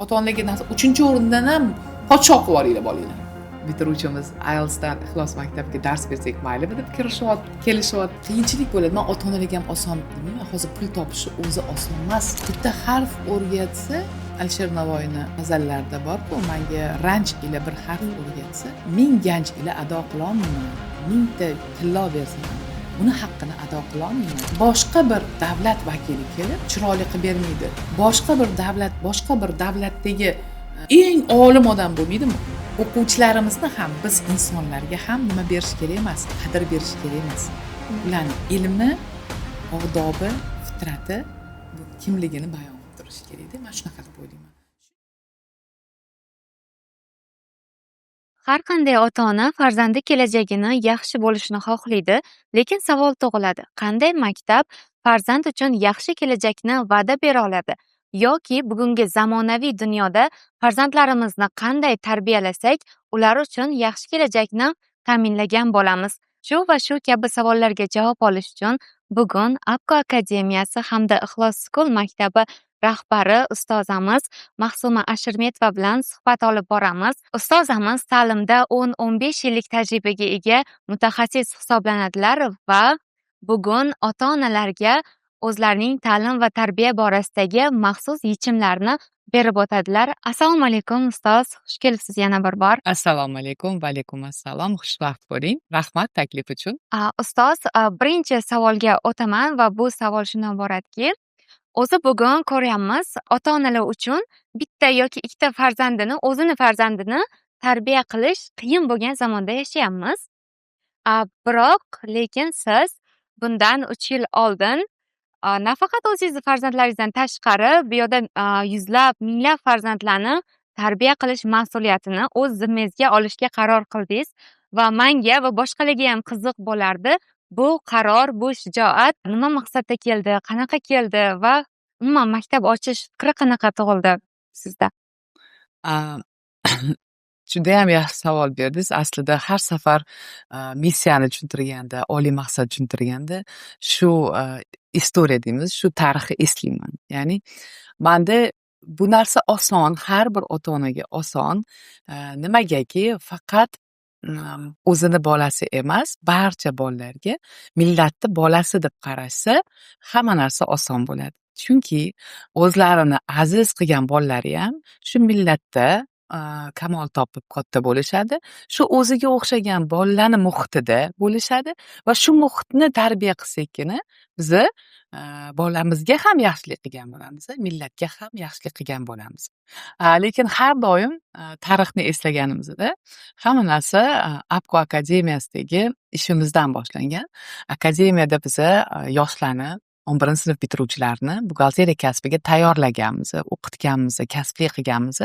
Ota onalarga narsa uchinchi o'rindan ham podshoh qilib yuboringlar bolanglarni. Bitiruvchimiz IELTSdan Ixlos maktabiga dars bersak maylimi deb kirishyapti, kelishyapti. Qiyinchilik bo'ladi. Man ota onalarga ham oson demayman, hozir pul topishi o'zi oson emas. Bitta harf o'rgatsa, Alisher Navoiyni g'azallarida borku, manga ranj ila bir harf o'rgatsa, 1000 ganj ila ado qilolmayman, 1000 ta tillo bersa ham uni haqqini ado qilolmayman. Boshqa bir davlat vakili kelib chiroyli qilib bermaydi. Boshqa bir davlat, boshqa bir davlatdagi eng olim odam bo'lmaydimi? O'quvchilarimizni ham, biz insonlarga ham nima berish kerak emas, qadr berish kerak emas. Ularni ilmi, odobi, fitrati, bu kimligini bayon qilib turishi kerakda. Man shunaqa deb o'ylayman. Har qanday ota-ona farzandi kelajagini yaxshi bo'lishini xohlaydi, lekin savol tug'iladi: qanday maktab farzand uchun yaxshi kelajakni va'da bera oladi? Yoki bugungi zamonaviy dunyoda farzandlarimizni qanday tarbiyalasak, ular uchun yaxshi kelajakni ta'minlagan bo'lamiz? Shu va shu kabi savollarga javob olish uchun bugun APKO akademiyasi hamda Ixlos School maktabi rahbari ustozamiz Ma'suma Ashurmetova bilan suhbat olib boramiz. Ustozamiz ta'limda 10-15 yillik tajribaga ega mutaxassis hisoblanadilar va bugun ota-onalarga o'zlarining ta'lim va tarbiya borasidagi maxsus yechimlarni berib o'tadilar. Assalomu alaykum, ustoz, xush kelibsiz yana bir bor. Assalomu alaykum, va alaykum assalom. Xushvaqt bo'ling. Rahmat taklif uchun. Ustoz, birinchi savolga o'taman va bu savol shundan iboratki, o'zi bugun ko'ryapmiz, ota-onalar uchun bitta yoki ikkita farzandini, o'zini farzandini tarbiya qilish qiyin bo'lgan zamonda yashayapmiz. Biroq lekin siz bundan 3 yil oldin nafaqat o'zingizni farzandlaringizdan tashqari bu yoqda yuzlab, minglab farzandlarni tarbiya qilish mas'uliyatini o'z zimmangizga olishga qaror qildingiz va manga va boshqalarga ham qiziq bo'lardi. Bu qaror, bu shijoat nima maqsadda keldi, qanaqa keldi va umuman maktab ochish fikri qanaqa tug'ildi sizda? Judayam yaxshi savol berdingiz. Aslida har safar missiyani tushuntirganda, oliy maqsad tushuntirganda shu история deymiz, shu tarixni eslayman. Ya'ni manda bu narsa oson, har bir ota-onaga oson. Nimagaki faqat o'zini bolasi emas, barcha bolalarga millatni bolasi deb qarashsa, hamma narsa oson bo'ladi. Chunki o'zlarini aziz qilgan bolalari ham shu millatda kamol topib katta bo'lishadi. Shu o'ziga o'xshagan bolalarni muhitida bo'lishadi va shu muhitni tarbiya qilsakgina biza bolamizga ham yaxshilik qilgan bo'lamiz, millatga ham yaxshilik qilgan bo'lamiz. Lekin har doim tarixni eslaganimizda hamma narsa APKO akademiyasidagi ishimizdan boshlangan. Akademiyada biza yoshlarni, 11-sinf bitiruvchilarni buxgalteriya kasbiga tayyorlaganmiz, o'qitganmiz, kasbli qilganmiz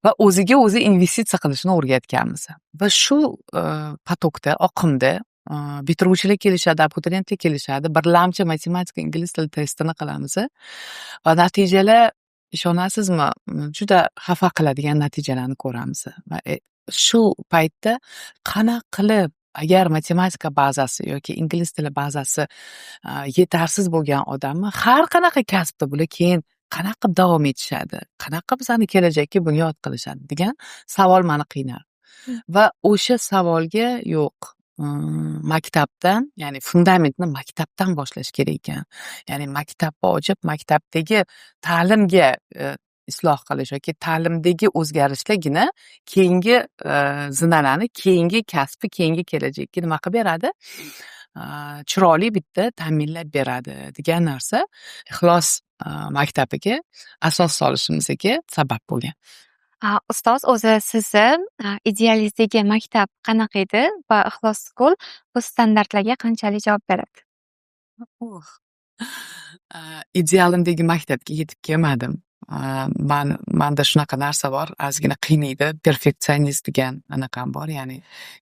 va o'ziga o'zi investitsiya qilishni o'rgatganmiz. Va shu поток da, oqimda bitiruvchilar kelishadi, abituriyentlar kelishadi, birlamchi matematika, ingliz tili testini qilamiz va natijalar, ishonasizmi, juda xafa qiladigan natijalarni ko'ramiz. Va shu paytda qanaqa qilib agar matematika bazasi yoki ingliz tili bazasi yetarsiz bo'lgan odamni har qanaqa kasbda bular keyin qanaqa qilib davom etishadi, qanaqa qilib bizani kelajakka bunyod qilishadi degan savol mani qiynardi. Va o'sha savolga yo'q, maktabdan, ya'ni fundamentni maktabdan boshlash kerak ekan. Ya'ni maktabni ochib, maktabdagi ta'limga isloh qilish yoki ta'limdagi o'zgarishlargina keyingi zinalarni, keyingi kasbi, keyingi kelajakka nima qilib beradi? Chiroyli bitta ta'minlab beradi degan narsa Ixlos maktabiga asos solishimizga sabab bo'lgan. Ustoz, o'zi sizni idealingizdagi maktab qanaqa edi va Ixlos School bu standartlarga qanchalik javob beradi? Idealimdagi maktabga yetib kelmadim. Manda shunaqa narsa bor, ozgina qiynaydi, perfeksionist degan anaqam bor, ya'ni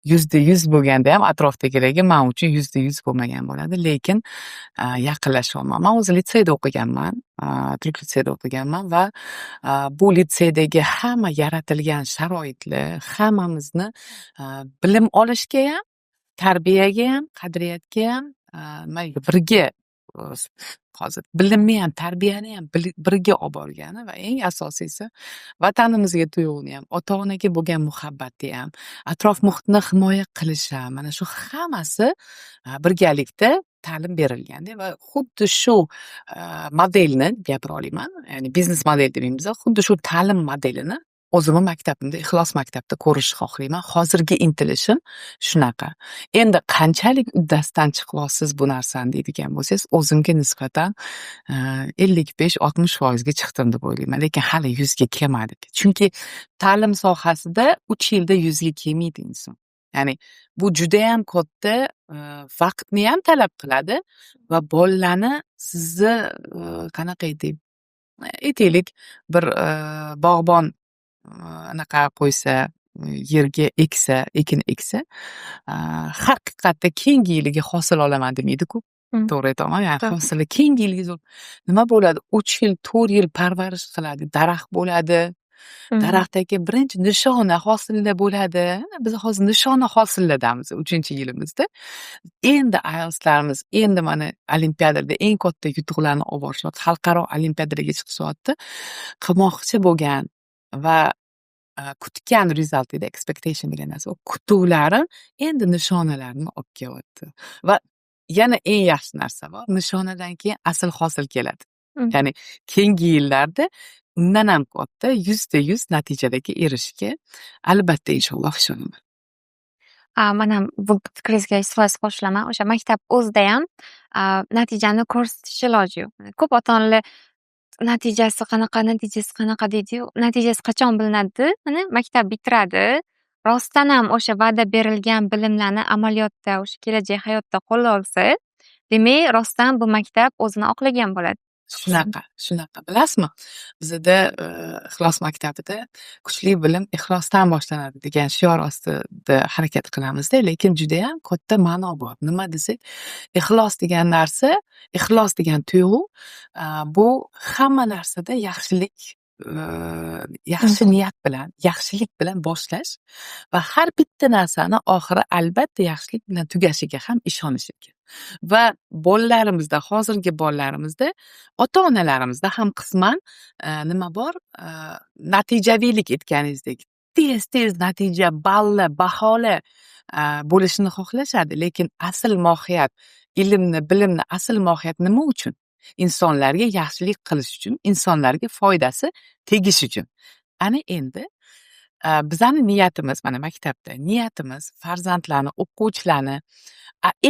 100% bo'lganda ham atrofdagilarga man uchun 100% bo'lmagan bo'ladi, lekin yaqinlashyapman. Man o'zi litseyda o'qiganman, Turk litseyda o'qiganman va bu litseydagi hamma yaratilgan sharoitlar hammamizni bilim olishga ham, tarbiyaga ham, qadriyatga ham, nimaga birga Hozir bilimni ham, tarbiyani ham birga olib borgani va eng asosiysi, vatanimizga tuyg'uni ham, ota onaga bo'lgan muhabbatni ham, atrof muhitni himoya qilish ham, mana shu hammasi birgalikda ta'lim berilganda va xuddi shu modelni gapira olaman, ya'ni biznes model demaymiz, xuddi shu ta'lim modelini o'zimni maktabimda, Ixlos maktabida ko'rishni xohlayman. Hozirgi intilishim shunaqa. Endi qanchalik uddasidan chiqyapsiz bu narsani deydigan bo'lsangiz, o'zimga nisbatan 55-60 foizga chiqdim deb o'ylayman, lekin hali 100ga kelmadik, chunki ta'lim sohasida 3 yilda 100ga kelmaydi inson. Ya'ni bu judayam katta vaqtni ham talab qiladi va bolalarni sizni qanaqa aytaylik, bir bog'bon anaqa qo'ysa, yerga eksa, ekin eksa, haqiqatda keyingi yiliga hosil olaman demaydiku. To'g'ri aytyapman? Ya'ni hosili keyingi yilgi nima bo'ladi, 3 yil, 4 yil parvarish qiladi, daraxt bo'ladi. Daraxtdagi birinchi nishona hosilda bo'ladi. Biz hozir nishona hosillardamiz, uchinchi yilimizda. Endi IELTSlarimiz endi mana olimpiadada eng katta yutuqlarni olib borishyapti, xalqaro olimpiadalarga chiqishyapti. Qilmoqchi bo'lgan va kutgan result deydi, expectation degan narsa, kutuvlarim endi nishonalarini olib kelyapti. Va yana eng yaxshi narsa bor, nishonadan keyin asl hosil keladi. Ya'ni keyingi yillarda undan ham katta 100% natijalarga erishishga, albatta, inshaalloh ishonaman. Man ham bu fikringizga 100% qo'shilaman. O'sha maktab o'zidayam natijani ko'rsatish iloji yo'q. Ko'p ota onalar natijasi qanaqa, natijasi qanaqa deydiyu, natijasi qachon bilinadi? Mana maktab bitiradi, rostdan ham o'sha va'da berilgan bilimlarni amaliyotda, o'sha kelajak hayotda qo'llay olsa, demak, rostdan bu maktab o'zini oqlagan bo'ladi. Shunaqa, shunaqa. Bilasizmi, bizada Ixlos maktabida "Kuchli bilim ixlosdan boshlanadi" degan shior ostida harakat qilamizda, lekin judayam katta ma'no bor. Nima desak, ixlos degan narsa, ixlos degan tuyg'u, bu hamma narsada yaxshilik, yaxshi niyat bilan, yaxshilik bilan boshlash va har bitta narsani oxiri albatta yaxshilik bilan tugashiga ham ishonish ekan. Va bolalarimizda, hozirgi bolalarimizda, ota onalarimizda ham qisman nima bor, natijaviylik aytganingizdek, tez tez natija, balli, baholi bo'lishini xohlashadi. Lekin asl mohiyat, ilmni, bilimni asl mohiyati nima uchun? Insonlarga yaxshilik qilish uchun, insonlarga foydasi tegish uchun. Ana endi bizani niyatimiz, mana maktabda niyatimiz farzandlarni, o'quvchilarni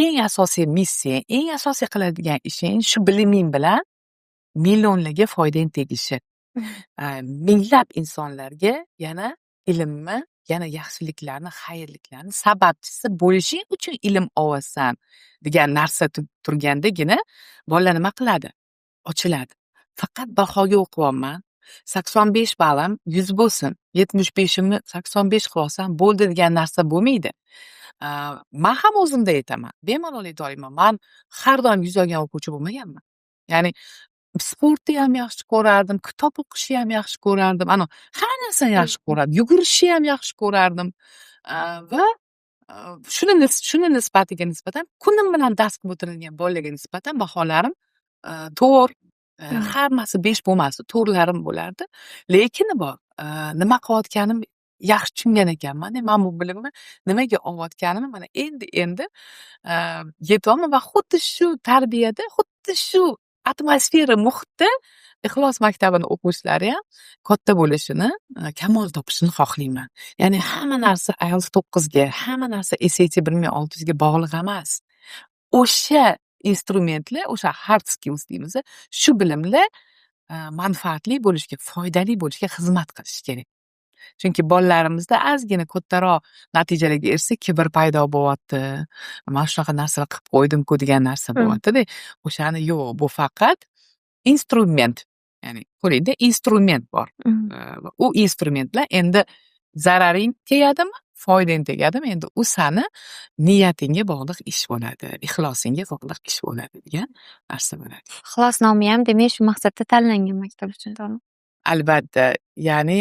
eng asosiy missiya, eng asosiy qiladigan ishing shu biliming bilan millionlarga foydang tegishi. Minglab insonlarga yana ilmni, yana yaxshiliklarni, xayrliklarni sababchisi bo'lishing uchun ilm olasan degan narsa turgandagina bolalar nima qiladi? Ochiladi. Faqat bahoga o'qiyapman, 85 ballim 100 bo'lsin, 75imni 85 qilib olsam bo'ldi degan narsa bo'lmaydi. Man ham o'zimda aytaman, bemalol ayta olaman. Man har doim 100 olgan o'quvchi bo'lmaganman. Ya'ni sportni ham yaxshi ko'rardim, kitob o'qishni ham yaxshi ko'rardim, anavi hamma narsani yaxshi ko'rardim, yugurishni ham yaxshi ko'rardim. Va shuni nisbatiga nisbatan kunim bilan dars qilib o'tiradigan bolalarga nisbatan baholarim 4, hammasi 5 bo'lmasdi, 4larim bo'lardi. Lekin bor, nima qilayotganimni yaxshi tushungan ekanman. Man bu bilimni nimaga olayotganimni mana endi endi yetyapman va xuddi shu tarbiyada, xuddi shu atmosfera, muhitda Ixlos maktabini o'quvchilari ham katta bo'lishini, kamol topishini xohlayman. Ya'ni hamma narsa IELTS 9ga, hamma narsa SAT 1600ga bog'liq emas. O'sha instrumentlar, o'sha hard skills deymiz, shu bilimlar manfaatli bo'lishga, foydali bo'lishga xizmat qilishi kerak. Chunki bolalarimizda ozgina kattaroq natijalarga erishsa, kibr paydo bo'lyapti. Man shunaqa narsalar qilib qo'ydim-ku degan narsa bo'lyaptida. O'shani yo'q, bu faqat instrument. Ya'ni qo'lingda instrument bor. U instrument bilan endi zararing tegadimi, foydang tegadimi, endi u sani niyatingga bog'liq ish bo'ladi, ixlosingga bog'liq ish bo'ladi degan narsa bo'ladi. Ixlos nomi ham, demak, shu maqsadda tanlangan maktab uchun, to'g'rimi? Albatta, ya'ni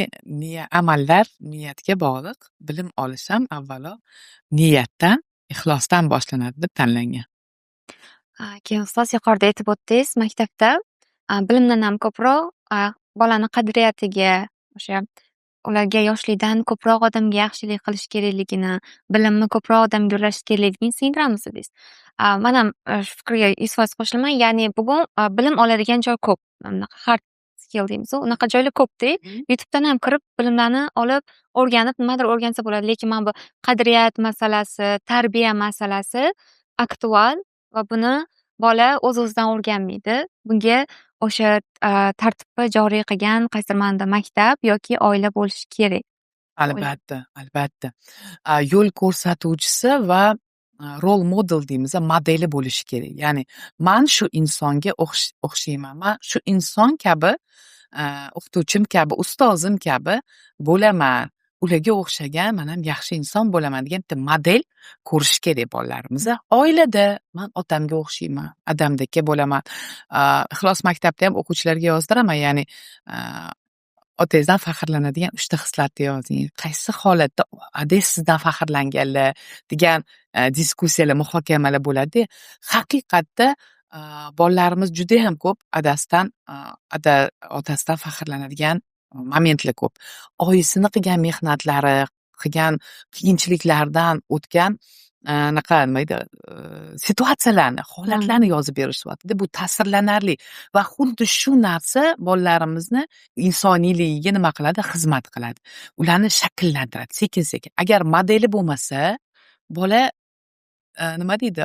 amallar niyatga bog'liq, bilim olish ham avvalo niyatdan, ixlosdan boshlanadi deb tanlangan. Keyin, ustoz, yuqorida aytib o'tdingiz, maktabda bilimdan ham ko'proq bolani qadriyatiga, o'sha ularga yoshlikdan ko'proq odamga yaxshilik qilish kerakligini, bilimni ko'proq odamga ulash kerakligini singdiramiz dedingiz. Man ham shu fikrga 100% qo'shilaman. Ya'ni bugun bilim oladigan joy ko'p. Bunaqa hard skill deymizu, unaqa joylar ko'pda. YouTubedan ham kirib bilimlarni olib, o'rganib, nimadir o'rgansa bo'ladi. Lekin mana bu qadriyat masalasi, tarbiya masalasi aktual va buni bola o'z o'zidan o'rganmaydi. Bunga o'sha tartibni joriy qilgan qaysidir ma'noda maktab yoki oila bo'lishi kerak. Albatta, albatta. Yo'l ko'rsatuvchisi va role model deymiz, modeli bo'lishi kerak. Ya'ni man shu insonga o'xshayman, man shu inson kabi, o'qituvchim kabi, ustozim kabi bo'laman, ularga o'xshagan man ham yaxshi inson bo'laman degan bitta model ko'rishi kerak bolalarimiz. Oilada man otamga o'xshayman, adamdaka bo'laman. Ixlos maktabda ham o'quvchilarga yozdiraman, ya'ni otangizdan faxrlanadigan uchta xislatni yozing, qaysi holatda adangiz sizdan faxrlanganlar degan diskussiyalar, muhokamalar bo'ladida. Haqiqatda bolalarimiz judayam ko'p adasidan, otasidan faxrlanadigan momentlar ko'p. Oyisini qilgan mehnatlari, qilgan qiyinchiliklardan o'tgan anaqa, nima edi, situatsiyalarni, holatlarni yozib berishyaptida. Bu ta'sirlanarli va xuddi shu narsa bolalarimizni insoniyligiga nima qiladi, xizmat qiladi, ularni shakllantiradi sekin sekin. Agar modeli bo'lmasa, bola nima deydi,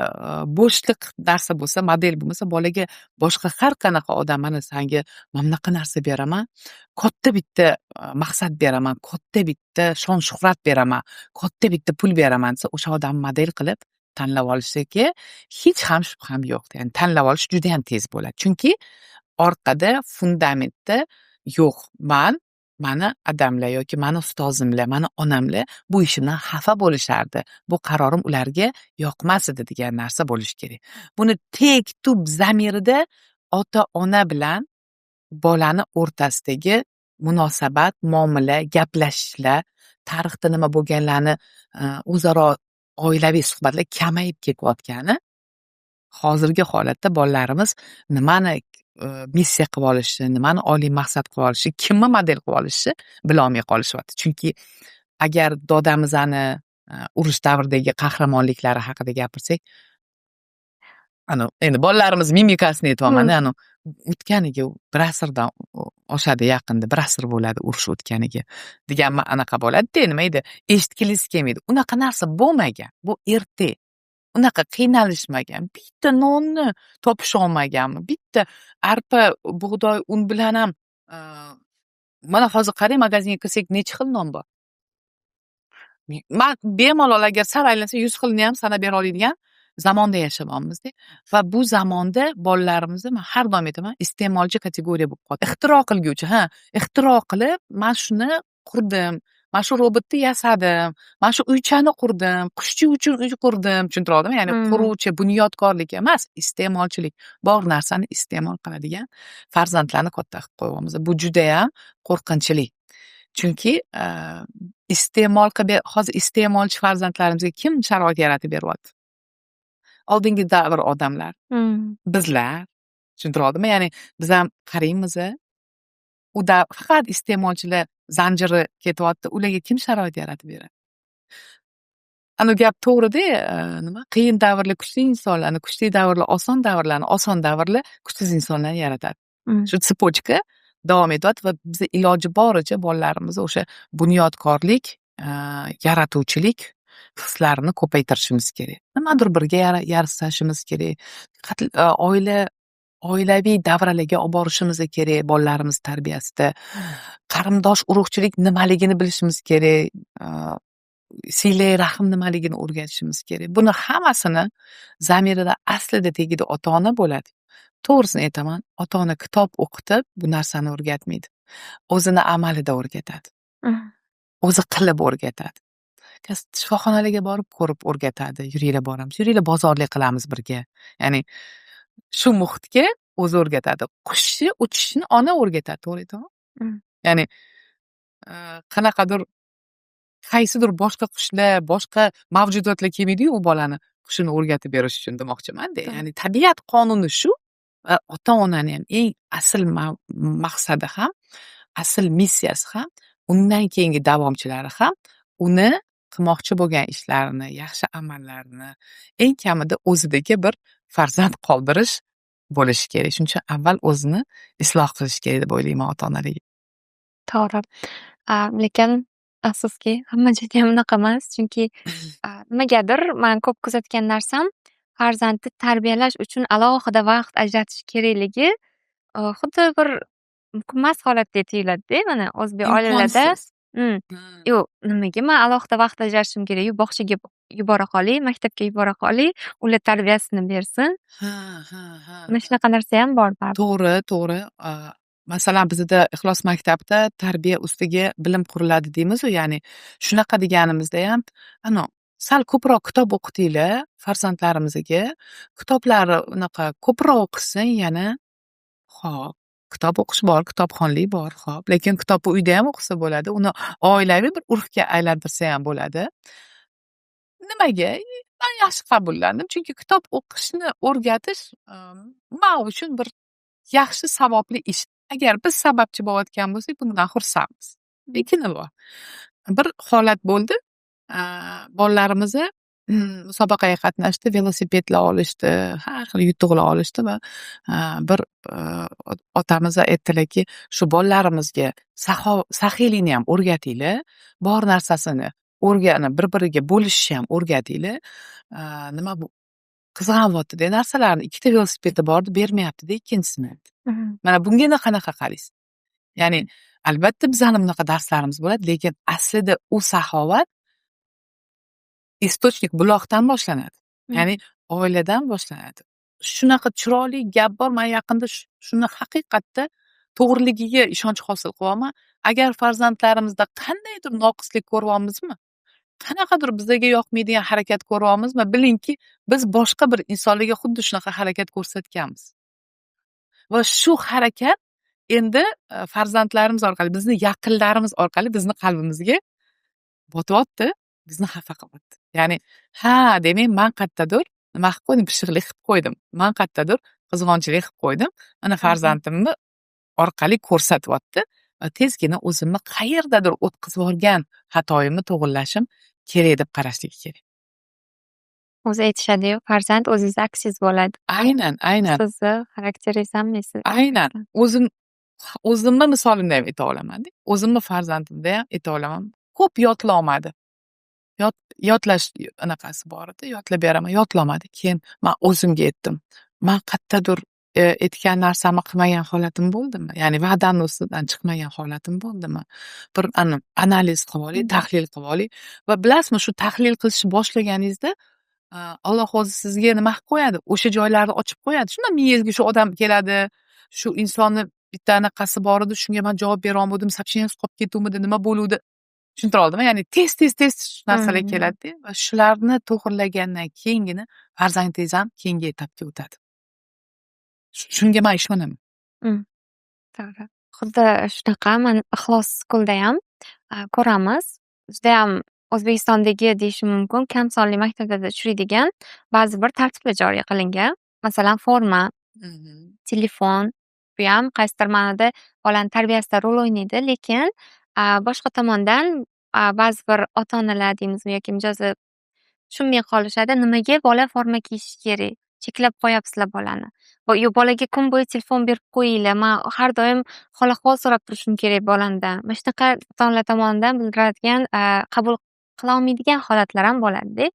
bo'shliq narsa bo'lsa, model bo'lmasa, bolaga boshqa har qanaqa odam "Mana sanga mana bunaqa narsa beraman, katta bitta maqsad beraman, katta bitta shon shuhrat beraman, katta bitta pul beraman" desa, o'sha odamni model qilib tanlab olishiga hech ham shubham yo'q. Ya'ni tanlab olish judayam tez bo'ladi, chunki orqada fundamentda yo'q, mani adamlar yoki mani ustozimlar, mani onamlar bu ishimdan xafa bo'lishardi, bu qarorim ularga yoqmas edi degan narsa bo'lishi kerak. Buni tek tub zamirida ota ona bilan bolani o'rtasidagi munosabat, muomala, gaplashishlar, tarixda nima bo'lganlarni o'zaro oilaviy suhbatlar kamayib ketayotgani, hozirgi holatda bolalarimiz nimani missiya qilib olishi, nimani oliy maqsad qilib olishi, kimni model qilib olishi bilolmay qolishyapti. Chunki agar dodamizni urush davridagi qahramonliklari haqida gapirsak, ani endi bolalarimiz mimikasini aytyapmanda, ani o'tganiga bir asrdan oshadi, yaqinda bir asr bo'ladi urush o'tganiga degan anaqa bo'ladida, nima edi, eshitgisi kelmaydi. Unaqa narsa bo'lmagan, bu ertak, unaqa qiynalishmagan, bitta nonni topisholmaganmi, bitta arpa, bug'doy, un bilan ham. Mana hozir qarang, magazinga kirsak, necha xil non bor. Man bemalol, agar sal aylansa, 100 xilni ham sanab bera oladigan zamonda yashayapmizda. Va bu zamonda bolalarimizni, man har doim aytaman, iste'molchi kategoriya bo'lib qoldi. Ixtiro qilguvchi, ha, ixtiro qilib, man shuni qurdim, man shu robotni yasadim, man shu uychani qurdim, qushchi uchun uy qurdim, tushuntira oldimmi? Ya'ni quruvchi, bunyodkorlik emas, iste'molchilik, bor narsani iste'mol qiladigan farzandlarni katta qilib qo'yyapmiz. Bu judayam qo'rqinchli, chunki iste'mol qilib, hozir iste'molchi farzandlarimizga kim sharoit yaratib beryapti? Oldingi davr odamlar, bizlar, tushuntira oldimmi? Ya'ni biz ham qaraymiz, u faqat iste'molchilar zanjiri ketyapti. Ularga kim sharoit yaratib beradi? Anavi gap to'g'rida, nima, qiyin davrlar kuchli insonlarni, kuchli davrlar oson davrlarni, oson davrlar kuchsiz insonlarni yaratadi. Shu цепочка davom etyapti va biz iloji boricha bolalarimizni o'sha bunyodkorlik, yaratuvchilik hislarini ko'paytirishimiz kerak, nimadir birga yasashimiz kerak, oila, oilaviy davralarga olib borishimiz kerak. Bolalarimiz tarbiyasida qarindosh urug'chilik nimaligini bilishimiz kerak, siylai rahm nimaligini o'rgatishimiz kerak. Buni hammasini zamirida, aslida tagida ota ona bo'ladi. To'g'risini aytaman, ota ona kitob o'qitib bu narsani o'rgatmaydi, o'zini amalida o'rgatadi, o'zi qilib o'rgatadi, shifoxonalarga borib ko'rib o'rgatadi. Yuringlar, boramiz, yuringlar, bozorlik qilamiz birga. Ya'ni shu muhitga o'zi o'rgatadi. Qushni uchishini ona o'rgatadi, to'g'ri aytyapmanmi? Ya'ni qanaqadir, qaysidir boshqa qushlar, boshqa mavjudotlar kelmaydiyu u bolani qush. Shuni o'rgatib berish uchun demoqchimanda. Ya'ni tabiat qonuni shu va ota onani ham eng asl maqsadi ham, asl missiyasi ham, undan keyingi davomchilari ham uni qilmoqchi bo'lgan ishlarini, yaxshi amallarini eng kamida o'zidagi bir farzand qoldirish bo'lishi kerak. Shuning uchun avval o'zini isloh qilish kerak deb o'ylayman ota onalarga. To'g'ri. Lekin afsuski, hamma joyda ham unaqa emas. Chunki nimagadir man ko'p kuzatgan narsam, farzandni tarbiyalash uchun alohida vaqt ajratish kerakligi xuddi bir mumkin emas holatdek tuyuladida. Mana, o'zbek oilalarda "Yo'q, nimaga man alohida vaqt ajratishim kerak? Bog'chaga yubora qolay, maktabga yubora qolay, ular tarbiyasini bersin." Ha ha ha Mana shunaqa narsayam bor baribir. To'g'ri. Masalan, bizada Ixlos maktabida tarbiya ustiga bilim quriladi deymizu. Ya'ni shunaqa deganimizda ham, ano, sal ko'proq kitob o'qitinglar farzandlarimizga, kitoblari unaqa ko'proq o'qisin yana. Ho'p, kitob o'qish bor, kitobxonlik bor, ho'p, lekin kitobni uyda ham o'qisa bo'ladi, uni oilaviy bir urfga aylantirsa ham bo'ladi. Nimaga? Man yaxshi qabullandim, chunki kitob o'qishni o'rgatish man uchun bir yaxshi, savobli ish. Agar biz sababchi bo'layotgan bo'lsak, bundan xursandmiz. Lekin nima, bir holat bo'ldi: bolalarimiz musobaqaga qatnashdi, velosipedlar olishdi, har xil yutuqlar olishdi va bir otamiz aytdilarki, "Shu bolalarimizga saxiylikni ham o'rgatinglar, bor narsasini o'rganib, bir biriga bo'lishishni ham o'rgatinglar. Nima, bu qizg'anyaptida narsalarni, ikkita velosipedi bordi, bermayaptida ikkinchisini." Mana bunga qanaqa qaraysiz? Ya'ni albatta bizani bunaqa darslarimiz bo'ladi, lekin aslida u saxovat источник, buloqdan boshlanadi, ya'ni oiladan boshlanadi. Shunaqa chiroyli gap bor, man yaqinda shuni haqiqatda to'g'riligiga ishonch hosil qilyapman. Agar farzandlarimizda qandaydir noqislik ko'ryapmizmi, qanaqadir bizga yoqmaydigan harakat ko'ryapmizmi, bilingki, biz boshqa bir insonlarga xuddi shunaqa harakat ko'rsatganmiz va shu harakat endi farzandlarimiz orqali, bizni yaqinlarimiz orqali bizni qalbimizga botyapti, bizni xafa qilyapti. Ya'ni, ha, demak, man qayerdadir nima qilib qo'ydim, pishiqlik qilib qo'ydim, man qayerdadir qizg'onchilik qilib qo'ydim, mana farzandimni orqali ko'rsatyapti va tezgina o'zimni qayerdadir o'tkazib yuborgan xatoyimni to'g'irlashim kerak deb qarashligi kerak. O'zi aytishadiyu, farzand o'zingizni aksingiz bo'ladi. Aynan. Sizni xarakteringiz ham siz. Aynan. O'zim, o'zimni misolimda ham ayta olamanda, o'zimni farzandimda ham ayta olaman. Ko'p yodlolmadi. Yodlash anaqasi bor edi, yodlab beraman, yodlolmadi. Keyin man o'zimga aytdim, man qayerdadir aytgan narsamni qilmagan holatim bo'ldimi, ya'ni va'damni ustidan chiqmagan holatim bo'ldimi? Bir analiz qilib oling, tahlil qilib oling. Va bilasizmi, shu tahlil qilishni boshlaganingizda Alloh o'zi sizga nima qilib qo'yadi, o'sha joylarni ochib qo'yadi. Shunda miyangizga shu odam keladi, shu insonni bitta anaqasi bor edi, shunga man javob berolmadim, сообщение si qolib ketuvmidi, nima bo'luvdi, tushuntira oldimmi? Ya'ni tez tez tez shu narsalar keladida va shularni to'g'irlagandan keyingina farzandingiz ham keyingi etapga o'tadi. Shunga man ishonaman. To'g'ri, xuddi shunaqa. Man Ixlos School'dayam ko'ramiz, judayam O'zbekistondagi deyishim mumkin, kam sonli maktablarda uchraydigan ba'zi bir tartiblar joriy qilingan. Masalan, forma, telefon, buyam qaysidir ma'noda bolani tarbiyasida rol o'ynaydi, lekin boshqa tomondan ba'zi bir ota onalar deymizmi yoki mijozlar tushunmay qolishadi: nimaga bola forma kiyishi kerak, cheklab qo'yapsizlar bolani, yo bolaga kun bo'yi telefon berib qo'yinglar, man har doim hol ahvol so'rab turishim kerak bolamdan. Mana shunaqa ota onalar tomonidan bildiriladigan, qabul qilolmaydigan holatlar ham bo'ladida.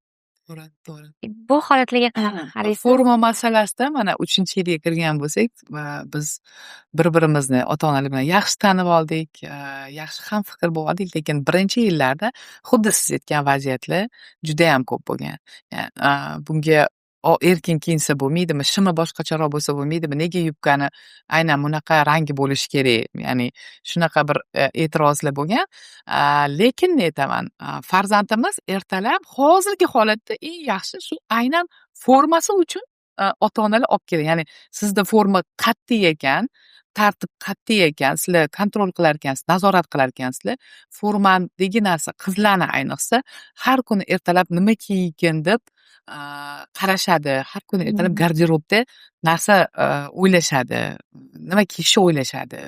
To'g'ri. Bu holatlarga qanaqa qaraysiz? Forma masalasida mana uchinchi yilga kirgan bo'lsak va biz bir birimizni ota onalar bilan yaxshi tanib oldik, yaxshi hamfikr bo'lib oldik, lekin birinchi yillarda xuddi siz aytgan vaziyatlar judayam ko'p bo'lgan. Bunga erkin kiyinsa bo'lmaydimi, shimi boshqacharoq bo'lsa bo'lmaydimi, nega yubkani aynan bunaqa rangi bo'lishi kerak, ya'ni shunaqa bir e'tirozlar bo'lgan. Lekin aytaman, farzandimiz ertalab hozirgi holatda eng yaxshi shu aynan formasi uchun ota onalar olib kelgan. Ya'ni sizda forma qat'iy ekan, tartib qat'iy ekan, sizlar контроль qilar ekansiz, nazorat qilar ekansizlar. Formadagi narsa qizlarni ayniqsa har kuni ertalab nima kiygin deb Qarashadi, har kuni ertalab garderobda narsa o'ylashadi, nima kiyishni o'ylashadi.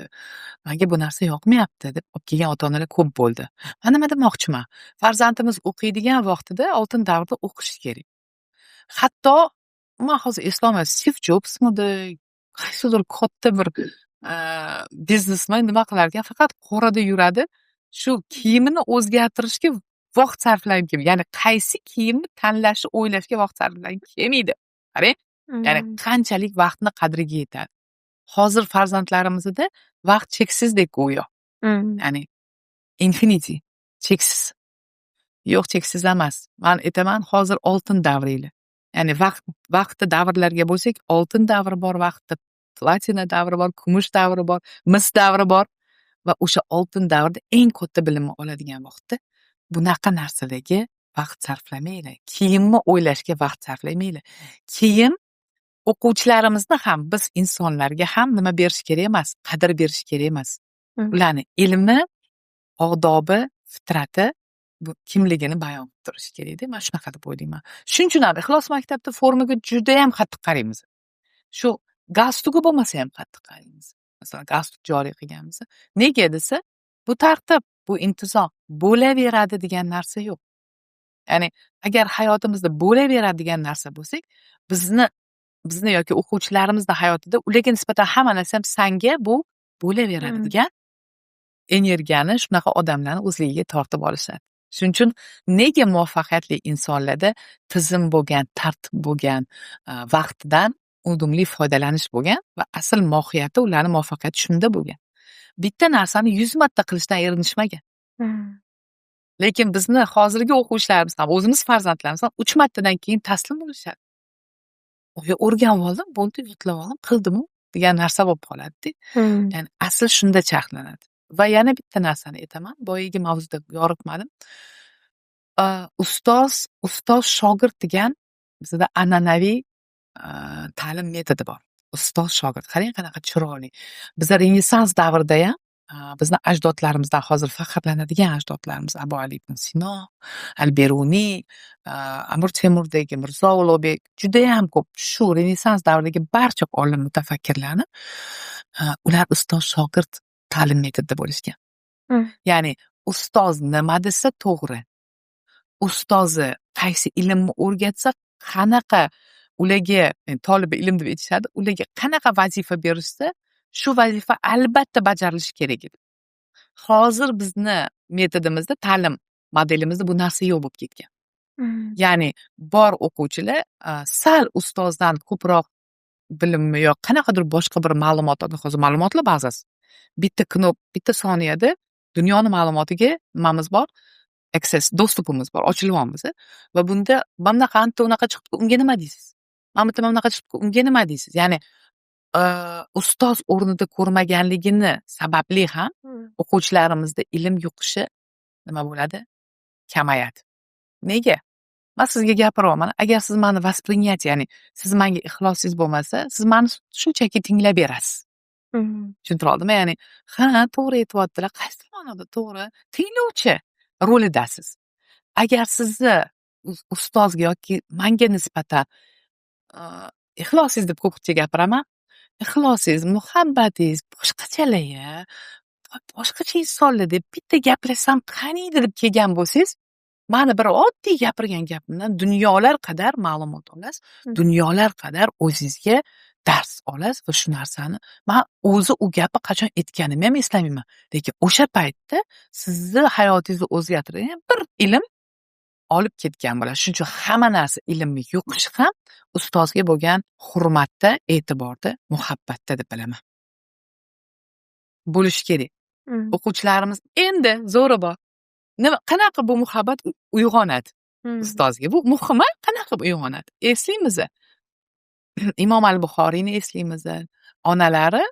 Manga bu narsa yoqmayapti deb olib kelgan ota onalar ko'p bo'ldi. Man nima demoqchiman? Farzandimiz o'qiydigan vaqtida, oltin davrda o'qishi kerak. Hatto man hozir eslolmayman, Stiv Jobsmidi, qaysidir katta bir biznesmen nima qilar ekan, faqat qorada yuradi. Shu kiyimini o'zgartirishga vaqt sarflagim kelmaydi. Ya'ni qaysi kiyimni tanlashni o'ylashga vaqt sarflagim kelmaydi. Qarang, ya'ni qanchalik vaqtni qadriga yetadi. Hozir farzandlarimizda vaqt cheksizdek go'yo. Ya'ni infinity, cheksiz. Yo'q, cheksiz emas. Man aytaman, hozir oltin davringlar. Ya'ni vaqtni davrlarga bo'lsak, oltin davri bor vaqtni, platina davri bor, kumush davri bor, mis davri bor va o'sha oltin davrda eng katta bilimni oladigan vaqtda bunaqa narsalarga vaqt sarflamanglar. Kiyimni o'ylashga vaqt sarflamanglar. Kiyim o'quvchilarimizni ham, biz insonlarga ham nima berish kerak emas, qadr berish kerak emas. Ularni ilmi, odobi, fitrati, bu kimligini bayon qilib turishi kerakda. Man shunaqa deb o'ylayman. Shuning uchun ham Ixlos maktabda formaga judayam qattiq qaraymiz. Shu galstugi bo'lmasa ham qattiq qaraymiz. Masalan, galstuk joriy qilganmiz. Nega desa, bu tartib, bu intizom, bo'laveradi degan narsa yo'q. Ya'ni agar hayotimizda bo'laveradi degan narsa bo'lsak, bizni yoki o'quvchilarimizni hayotida ularga nisbatan hamma narsa ham sanga bu bo'laveradi degan energiyani shunaqa odamlarni o'zligiga tortib olishadi. Shuning uchun nega muvaffaqiyatli insonlarda tizim bo'lgan, tartib bo'lgan, vaqtdan unumli foydalanish bo'lgan va asl mohiyati, ularni muvaffaqiyati shunda bo'lgan. Bitta narsani 100 marta qilishdan erinishmagan. Lekin bizni hozirgi o'quvchilarimiz ham, o'zimiz farzandlarimiz ham uch martadan keyin taslim bo'lishadi. Oy, o'rganib oldim, bo'ldi, yodlab oldim, qildimu degan narsa bo'lib qoladida. Ya'ni asl shunda charxlanadi. Va yana bitta narsani aytaman, boyagi mavzuda yoritmadim. Ustoz shogird degan bizada an'anaviy ta'lim metodi bor. Ustoz shogird. Qarang, qanaqa chiroyli. Biza Renessans davrida ham bizni ajdodlarimizdan, hozir faxrlanadigan ajdodlarimiz Abu Ali ibn Sino, Al Beruniy, Amir Temurdagi Mirzo Ulug'bek, judayam ko'p shu Renessans davridagi barcha olim mutafakkirlarni, ular ustoz shogird ta'lim metodida bo'lishgan. Ya'ni ustoz nima desa to'g'ri. Ustozi qaysi ilmni o'rgatsa, qanaqa ularga tolibi ilm deb aytishadi, ularga qanaqa vazifa berishsa, shu vazifa albatta bajarilishi kerak edi. Hozir bizni metodimizda, ta'lim modelimizda bu narsa yo'q bo'lib ketgan. Ya'ni bor o'quvchilar sal ustozdan ko'proq bilimmi yo qanaqadir boshqa bir ma'lumot, hozir ma'lumotlar bazasi. Bitta knop, bitta soniyada dunyoni ma'lumotiga nimamiz bor? Access, доступ imiz bor, ochilyapmiz. Va bunda mana bunaqa anta unaqa chiqibdi, unga nima deysiz? Mana bu yerda mana bunaqa chiqibdi, unga nima deysiz? Ya'ni ustoz o'rnida ko'rmaganligini sababli ham o'quvchilarimizda ilm yuqishi nima bo'ladi? Kamayadi. Nega? Man sizga gapiryapman. Agar siz mani воспринятие, ya'ni siz menga ixlosingiz bo'lmasa, siz mani shunchaki tinglab berasiz. Tushuntira oldimmi? Ya'ni, ha, to'g'ri aytyaptilar. Qaysi ma'noda to'g'ri? Tinglovchi rolidasiz. Agar sizni ustozga yoki manga nisbatan ixlosingiz deb ko'pincha gapiraman. Ixlosingiz, muhabbatingiz boshqachalar, boshqacha insonlar deb bitta gaplashsam qaniydi deb kelgan bo'lsangiz, mani bir oddiy gapirgan gapimdan dunyolar qadar ma'lumot olasiz, dunyolar qadar o'zingizga dars olasiz va shu narsani man o'zi u gapni qachon aytganimni ham eslamayman. Lekin o'sha paytda sizni hayotingizni o'zgartirgan bir ilm olib ketgan bo'ladi. Shuning uchun hamma narsa, ilmni yuqish ham ustozga bo'lgan hurmatda, e'tiborda, muhabbatda deb bilaman. Bo'lishi kerak. O'quvchilarimiz endi zo'ri bor. Nima, qanaqa bu muhabbat uyg'onadi ustozga? Bu muhimi, qanaqa uyg'onadi? Eslaymiz. Imom al-Buxoriyni eslaymiz. Onalari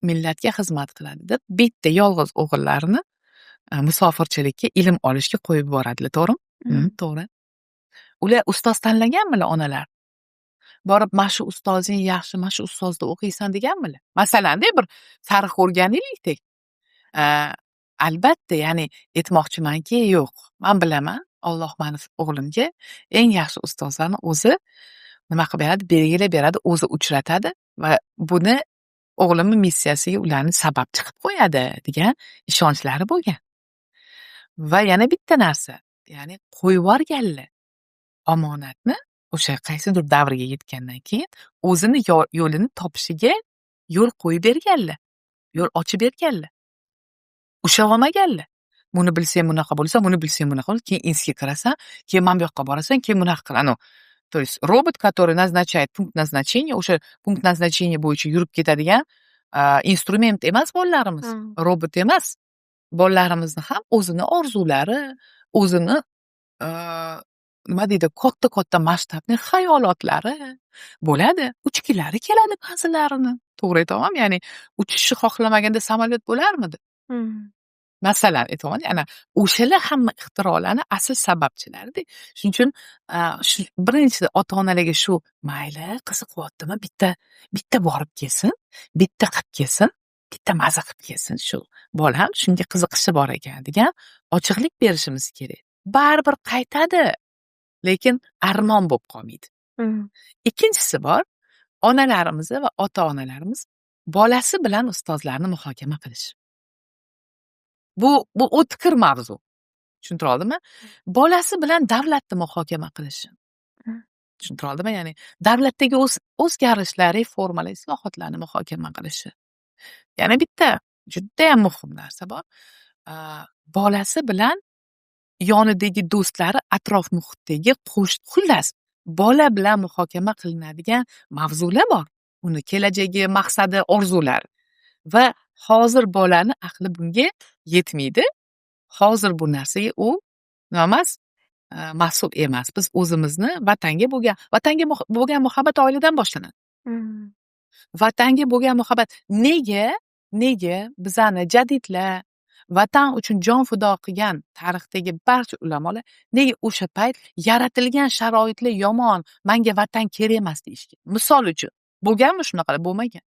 millatga xizmat qiladi deb bitta yolg'iz o'g'illarini musofirchilikka ilm olishga qo'yib yuboradilar, to'g'rimi? To'g'ri. Ular ustoz tanlaganmilar onalar? Borib, mana shu ustozing yaxshi, mana shu ustozda o'qiysan deganmilar? Masalanda, bir tarix o'rganaylikdek. Albatta, ya'ni aytmoqchimanki, yo'q. Man bilaman, Alloh mani o'g'limga eng yaxshi ustozlarni o'zi nima qilib beradi, belgilab beradi, o'zi uchratadi va buni o'g'limni missiyasiga ularni sababchi qilib qo'yadi degan ishonchlari bo'lgan. Va yana bitta narsa, ya'ni qo'yib yuborganlar omonatni, o'sha qaysidir davrga yetgandan keyin o'zini yo'lini topishiga yo'l qo'yib berganlar, yo'l ochib berganlar. Ushlab olmaganlar. Buni bilsang, bunaqa bo'lsa, buni bilsang, bunaqa bo'lsa, keyin institutga kirasan, keyin mana bu yoqqa borasan, keyin bunaqa qil. Anavi, то есть робот, который назначает пункт назначения, o'sha пункт назначения bo'yicha yurib ketadigan instrument emas bolalarimiz. Robot emas. Bolalarimizni ham o'zini orzulari, o'zini, nima deydi, katta katta masshtabli xayolotlari bo'ladi. Uchgilari keladi ba'zilarini. To'g'ri aytyapmanmi? Ya'ni uchishni xohlamaganda samolyot bo'larmidi? Masalan, aytyapman, ana o'shalar hamma ixtirolarni asl sababchilarida. Shuning uchun shu birinchi ota onalarga shu, mayli, qiziqyaptimi, bitta bitta borib kelsin, bitta qilib kelsin, bitta maza qilib kelsin, shu bolam shunga qiziqishi bor ekan degan ochiqlik berishimiz kerak. Baribir qaytadi, lekin armon bo'lib qolmaydi. Ikkinchisi bor, onalarimiz va ota onalarimiz bolasi bilan ustozlarni muhokama qilish. Bu o'tkir mavzu. Tushuntira oldimmi? Bolasi bilan davlatni muhokama qilishi. Tushuntira oldimmi? Ya'ni davlatdagi o'zgarishlar, reformalar, islohotlarni muhokama qilishi. Yana bitta judayam muhim narsa bor. Bolasi bilan yonidagi do'stlari, atrof muhitdagi, xullas, bola bilan muhokama qilinadigan mavzular bor. Uni kelajagi, maqsadi, orzulari. Va hozir bolani aqli bunga yetmaydi. Hozir bu narsaga u nima emas, mas'ul emas. Biz o'zimizni vatanga bo'lgan muhabbat oiladan boshlanadi. Vatanga bo'lgan muhabbat nega bizani jadidlar, vatan uchun jon fido qilgan tarixdagi barcha ulamolar nega o'sha payt yaratilgan sharoitlar yomon, manga vatan kerak emas deyishgan? Misol uchun, bo'lganmi shunaqalar? Bo'lmagan.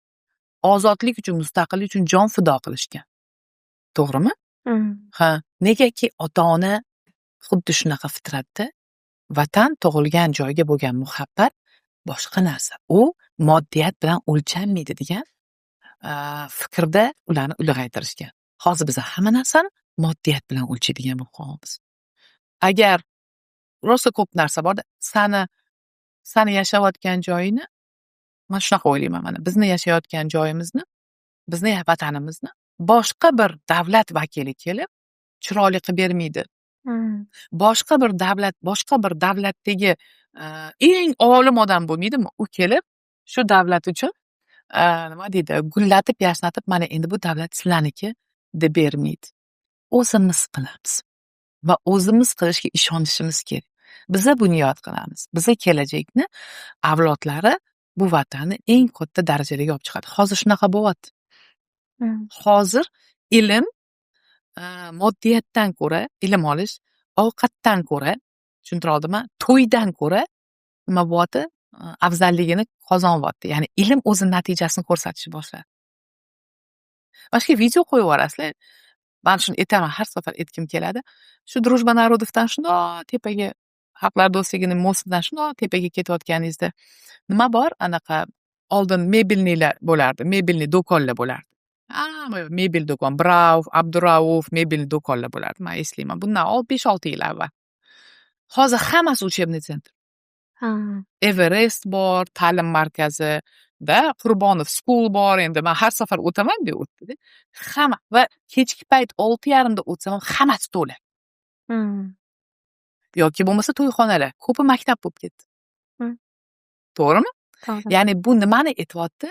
Ozodlik uchun, mustaqillik uchun jon fido qilishgan. To'g'rimi? Ha, negaki ota ona xuddi shunaqa fitratda vatan, tug'ilgan joyga bo'lgan muhabbat boshqa narsa, u moddiyat bilan o'lchanmaydi degan fikrda ularni ulg'aytirishgan. Hozir biz hamma narsani moddiyat bilan o'lchaydigan bo'lib qolganmiz. Agar rosa ko'p narsa borda, sani yashayotgan joyingni, man shunaqa o'ylayman, mana bizni yashayotgan joyimizni, bizni vatanimizni boshqa bir davlat vakili kelib chiroyli qilib bermaydi. Boshqa bir davlat, boshqa bir davlatdagi eng olim odam bo'lmaydimi, u kelib shu davlat uchun, nima deydi, gullatib yashnatib, mana endi bu davlat sizlarniki deb bermaydi. O'zimiz qilamiz va o'zimiz qilishga ishonishimiz kerak. Biza bunyod qilamiz, biza kelajakni avlodlari bu vatanni eng katta darajalarga olib chiqadi. Hozir shunaqa bo'lyapti. Hozir ilm moddiyatdan ko'ra, ilm olish ovqatdan ko'ra, tushuntira oldimmi, to'ydan ko'ra nima bo'lyapti, afzalligini qozonyapti. Ya'ni ilm o'zini natijasini ko'rsatishni boshladi. Boshqa video qo'yib yuborasizlar. Man shuni aytaman, har safar aytgim keladi. Shu Дружба народов dan shundoq tepaga, Xalqlar do'stligini мост idan shundoq tepaga ketayotganingizda nima bor, anaqa oldin мебельный lar bo'lardi, мебельный do'konlar bo'lardi. Hamma mebel do'kon, Brauf, Abdurauf mebel do'konlar bo'lardi. Man eslayman, bundan 5-6 yil avval. Hozir hammasi учебный центр. Everest bor, ta'lim markazida, Qurbonov School bor. Endi man har safar o'taman bu yerda. Hamma va kechki payt 6:30da o'tsam ham hammasi to'la. Yoki bo'lmasa to'yxonalar, ko'pi maktab bo'lib ketdi. To'g'rimi? To'g'ri. Ya'ni bu nimani aytyapti?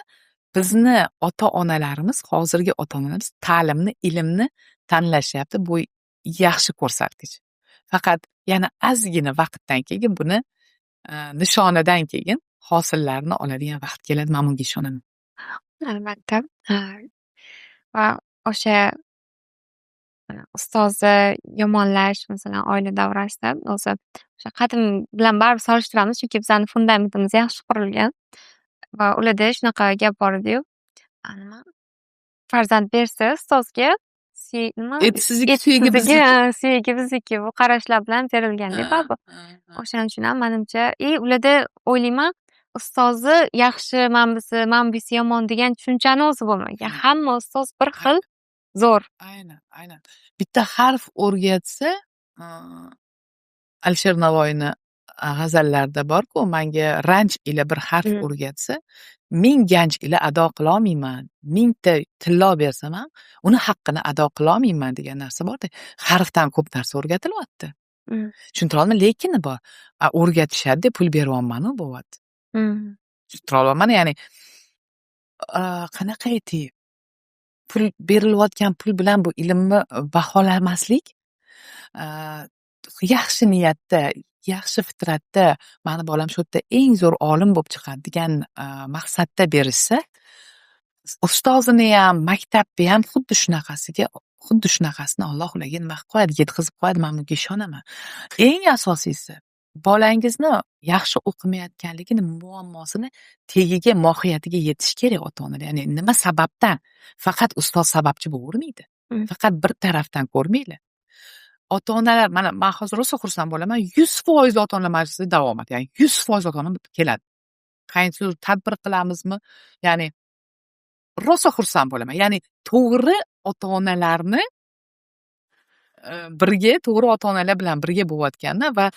Bizni ota onalarimiz, hozirgi ota onalarimiz ta'limni, ilmni tanlashyapti. Bu yaxshi ko'rsatkich. Faqat yana ozgina vaqtdan keyin buni nishonadan keyin hosillarini oladigan vaqt keladi. Man bunga ishonaman. Albatta. Va o'sha ustozni yomonlash, masalan, oila davrasida o'zi o'sha qadim bilan baribir solishtiramiz, chunki bizani fundamentimiz yaxshi qurilgan va ularda shunaqa gap bor ediyu, nima, farzand bersa ustozga. Nima? Et sizniki, Et suyagi sizniki, bizniki. Ha, suyagi bizniki. Bu qarashlar bilan berilganda baribir. O'shaning uchun ham manimcha, и ularda, o'ylayman, ustozi yaxshi, mana bunisi, mana bunisi yomon degan tushunchani o'zi bo'lmagan. Hamma ustoz bir xil zo'r. Aynan. Bitta harf o'rgatsa, Alisher Navoiyni g'azallarida borku, manga ranj ila bir harf o'rgatsa, 1000 ganj ila ado qilolmayman, 1000 ta tillo bersam ham uni haqqini ado qilolmayman degan narsa borda. Harfdan ko'p narsa o'rgatilyapti. Tushuntira oldim, lekin bor. A, o'rgatishadi, pul beryapmanu, bo'lyapti. Tushuntira olyapman, ya'ni qanaqa aytay, pul berilayotgan pul bilan bu ilmni baholamaslik, yaxshi niyatda, yaxshi fitratda, mani bolam shu yerda eng zo'r olim bo'lib chiqadi degan maqsadda berishsa, ustozini ham, maktabni ham xuddi shunaqasiga, xuddi shunaqasini Alloh ularga nima qilib qo'yadi, yetkazib qo'yadi, man bunga ishonaman. Eng asosiysi, bolangizni yaxshi o'qimayotganligini muammosini tagiga, mohiyatiga yetish kerak ota onalar. Ya'ni nima sababdan? Faqat ustoz sababchi bo'lavermaydi. Faqat bir tarafdan ko'rmanglar. Ota onalar, mana man hozir rosa xursand bo'laman, 100% ota onalar majlisida davomat, ya'ni 100% ota ona keladi. Qaysi tadbir qilamizmi, ya'ni rosa xursand bo'laman. Ya'ni to'g'ri ota onalarni birga, to'g'ri ota onalar bilan birga bo'layotganda va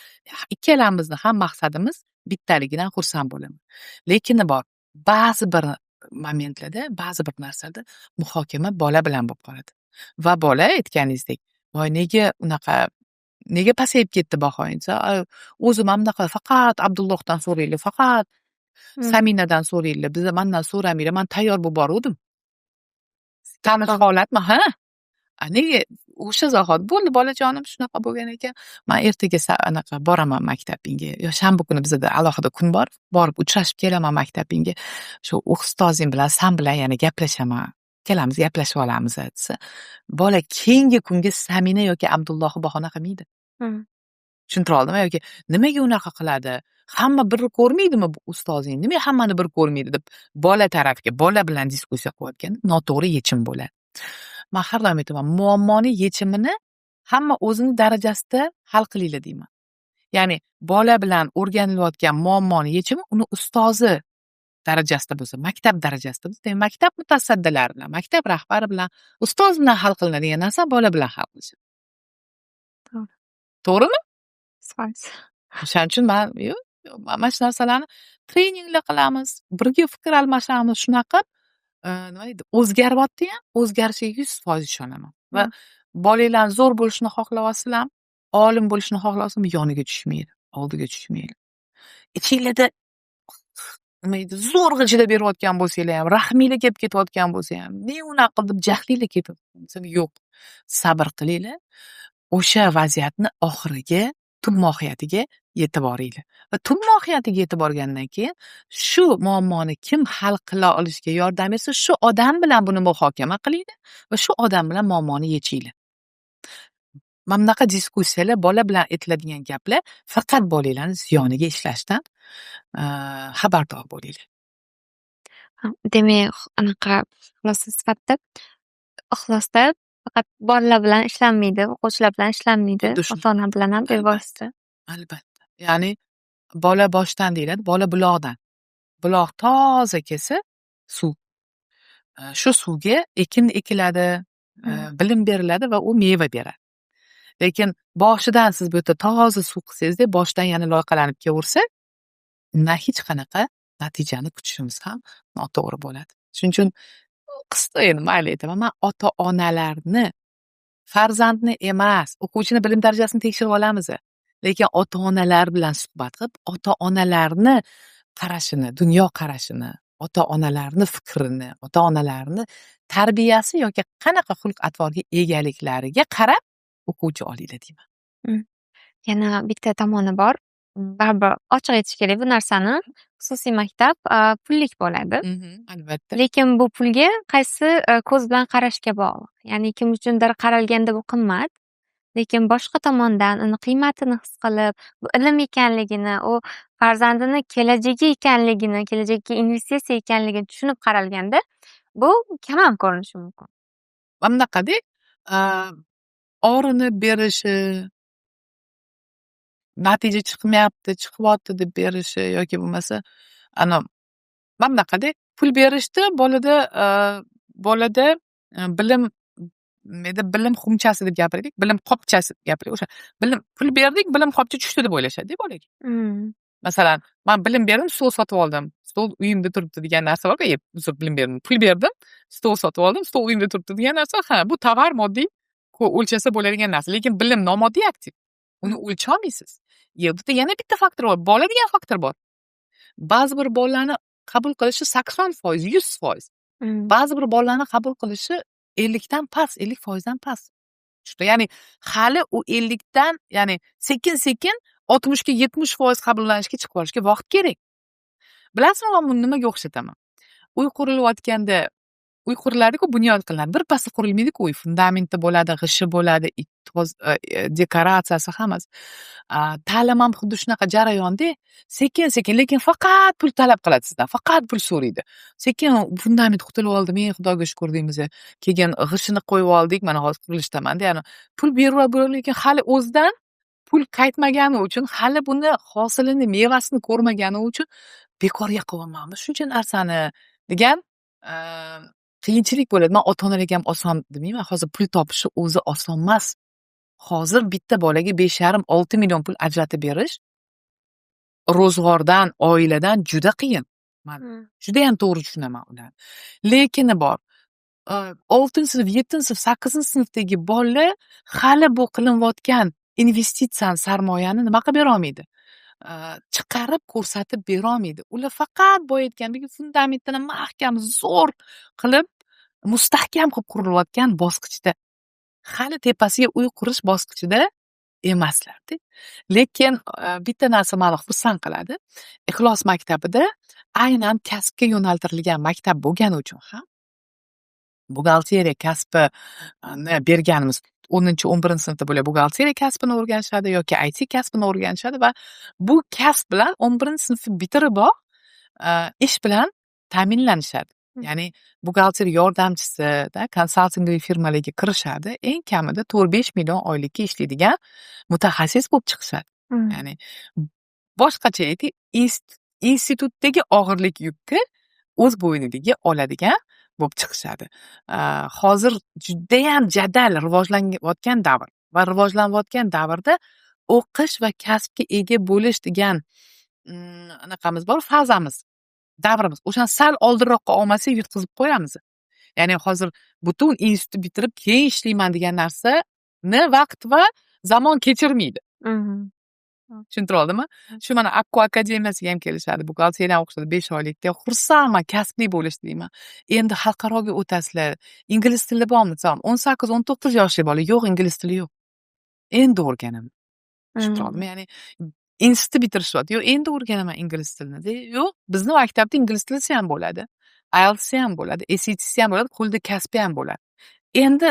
ikkalamizni ham maqsadimiz bittaligidan xursand bo'laman. Lekin bor, ba'zi bir momentlarda, ba'zi bir narsalarda muhokama bola bilan bo'lib qoladi. Va bola aytganingizdek, voy, nega unaqa, nega pasayib ketdi bahoying desa, o'zim ham bunaqa, faqat Abdullohdan so'raylik, faqat Saminadan so'raylik, biza mandan so'ramanglar, man tayyor bo'lib boruvdim. Tanish holatmi? Ha. A, nega o'sha zahoti bo'ldi, bolajonim, shunaqa bo'lgan ekan. Man ertaga anaqa boraman maktabingga. Yo shanba kuni bizada alohida kun bor. Borib uchrashib kelaman maktabingga. Shu ustozing bilan, san bilan yana gaplashaman. Ikkalamiz gaplashib olamiz desa, bola keyingi kunga Samina yoki Abdullohni bahona qilmaydi. Tushuntira oldimmi? Yoki nimaga unaqa qiladi? Hamma bir ko'rmaydimi bu ustozing? Nimaga hammani bir ko'rmaydi deb bola tarafga, bola bilan diskussiya qilayotganda noto'g'ri yechim bo'ladi. Man har doim aytaman, muammoni yechimini hamma o'zini darajasida hal qilinglar deyman. Ya'ni bola bilan o'rganilayotgan muammoni yechimi uni ustozi darajasida bo'lsa, maktab darajasida bo'lsa, demak, maktab mutasaddilari bilan, maktab rahbari bilan, ustoz bilan hal qilinadigan narsa bola bilan hal qilish. To'g'ri. To'g'rimi? 100%. O'shaning uchun man yo'q, yo'q, mana shu narsalarni treninglar qilamiz, birga fikr almashamiz, shunaqa qilib, nima deydi, o'zgaryapti ham, o'zgarishiga 100% ishonaman. Va bolanglarni zo'r bo'lishini xohlayapsizlarmi, olim bo'lishini xohlayapsizmi, yoniga tushmanglar, oldiga tushmanglar. Ichinglarda nima deydi, zo'rg'a chidab berayotgan bo'lsanglar ham, rahminglar kelib ketayotgan bo'lsa ham, ne unaqa deb jahlinglar ketayotgan bo'lsa, yo'q. Sabr qilinglar. O'sha vaziyatni oxiriga, tub mohiyatiga yetib boringlar. Va tub mohiyatiga yetib borgandan keyin shu muammoni kim hal qila olishiga yordam bersa, shu odam bilan buni muhokama qilinglar va shu odam bilan muammoni yechinglar. Mana bunaqa diskussiyalar, bola bilan aytiladigan gaplar faqat bolanglarni ziyoniga ishlashdan xabardor bo'linglar. Demak, anaqa xulosa sifatida Ixlosda faqat bolalar bilan ishlanmaydi, o'quvchilar bilan ishlanmaydi, Xuddi shunaqa. ota-ona bilan ham bevosita. Albatta. Ya'ni bola boshdan deyiladi, bola buloqdan. Buloq toza kelsa, suv. Shu suvga ekin ekiladi, bilim beriladi va u meva beradi. Lekin boshidan siz bu yerda toza suv qilsangizda, boshidan yana loyqalanib kelaversa, undan hech qanaqa natijani kutishimiz ham noto'g'ri bo'ladi. Shuning uchun qisqa, endi mayli aytaman, man ota-onalarni, farzandni emas, o'quvchini bilim darajasini tekshirib olamiz. Lekin ota-onalar bilan suhbat qilib, ota-onalarni qarashini, dunyo qarashini, ota-onalarni fikrini, ota-onalarni tarbiyasi yoki qanaqa xulq-atvorga egaliklariga qarab o'quvchi olinglar deyman. Yana bitta tomoni bor. Baribir ochiq aytish kerak bu narsani. Xususiy maktab pullik bo'ladi. Albatta. Lekin bu pulga qaysi ko'z bilan qarashga bog'liq. Ya'ni kim uchundir qaralganda bu qimmat, lekin boshqa tomondan uni qiymatini his qilib, bu ilm ekanligini, u farzandini kelajagi ekanligini, kelajakka investitsiya ekanligini tushunib qaralganda, bu kam ham ko'rinishi mumkin. Mana bunaqada. Orinib berishi, natija chiqmayapti, chiqyapti deb berishi yoki bo'lmasa ana mana bunaqada pul berishdi, bolada bilim nima, bilim xumchasi deb gapiraylik, bilim qopchasi deb gapiraylik, o'sha bilim, pul berdik, bilim qopcha tushdi deb o'ylashadida bolaga. Masalan, man bilim berdim, stol sotib oldim, stol uyimda turibdi degan narsa borku. Uzr, bilim berdim, pul berdim, stol sotib oldim, stol uyimda turibdi degan narsa. Ha, bu tovar, moddiy, o'lchasa bo'ladigan narsa, lekin bilim nomoddiy aktiv, uni o'lcholmaysiz. Bitta, yana bitta faktor bor, bola degan faktor bor. Ba'zi bir bolalarni qabul qilishi 80%, 100%, ba'zi bir bolalarni qabul qilishi 50dan past, 50%dan past. Ya'ni hali u 50dan, ya'ni sekin sekin 60ga, 70% qabullanishga chiqib olishga vaqt kerak. Bilasizmi, man buni nimaga o'xshataman? Uy qurilayotganda, uy quriladiku, bunyod qilinadi, birpasda qurilmaydiku uy. Fundamenti bo'ladi, g'ishti bo'ladi, dekoratsiyasi, hammasi. Ta'lim ham xuddi shunaqa jarayonda, sekin sekin, lekin faqat pul talab qiladi sizdan, faqat pul so'raydi. Sekin fundament qutulib oldim, ey, Xudoga shukur deymiz, keyin g'ishtini qo'yib oldik, mana hozir qurilishdamanda. Ya'ni pul berib, lekin hali o'zidan pul qaytmagani uchun, hali buni hosilini, mevasini ko'rmagani uchun bekorga qilyapmanmi shuncha narsani degan qiyinchilik bo'ladi. Man ota onalarga ham oson demayman. Hozir pul topishi o'zi oson emas. Hozir bitta bolaga 5,5-6 million pul ajratib berish ro'zg'ordan, oiladan juda qiyin. Man judayam to'g'ri tushunaman ularni. Lekini bor, oltinchi sinf, yettinchi sinf, sakkizinchi sinfdagi bolalar hali bu qilinayotgan investitsiyani, sarmoyani nima qilib berolmaydi, chiqarib ko'rsatib berolmaydi. Ular faqat boya aytgandek fundamentini mahkam, zo'r qilib, mustahkam qilib qurilayotgan bosqichda, hali tepasiga uy qurish bosqichida emaslarda. Lekin bitta narsa mani xursand qiladi: Ixlos maktabida aynan kasbga yo'naltirilgan maktab bo'lgani uchun ham buxgalteriya kasbini berganimiz, 10-, 11-sinfda bular buxgalteriya kasbini o'rganishadi yoki IT kasbini o'rganishadi va bu kasb bilan 11-sinfni bitiriboq ish bilan ta'minlanishadi. Ya'ni buxgalter yordamchisida консалтинг firmalarga kirishadi, eng kamida 4-5 million oylikka ishlaydigan mutaxassis bo'lib chiqishadi. Ya'ni boshqacha aytaylik, institutdagi og'irlik yukni o'z bo'yniga oladigan bo'lib chiqishadi. Hozir judayam jadal rivojlanayotgan davr va rivojlanayotgan davrda o'qish va kasbga ega bo'lish degan anaqamiz bor, fazamiz, davrimiz. O'shani sal oldinroqqa olmasak, yutqizib qo'yamiz. Ya'ni hozir butun institut bitirib keyin ishlayman degan narsani vaqt va zamon kechirmaydi. Tushuntira oldimmi? Shu mana Akko akademiyasiga ham kelishadi, buxgalteriyani o'qishadi 5 oylikda. Xursandman, kasbli bo'lishdi deyman. Endi xalqaroga o'tasizlar, ingliz tili bormi desam, 18-19 yoshli bola: "Yo'q, ingliz tili yo'q, endi o'rganaman". Tushuntira oldimmi? Ya'ni institutni bitirishyapti: "Yo'q, endi o'rganaman ingliz tilini". Yo'q, bizni maktabda ingliz tilisi ham bo'ladi, IELTS ham bo'ladi, SATsi ham bo'ladi, qo'lda kasbi ham bo'ladi. Endi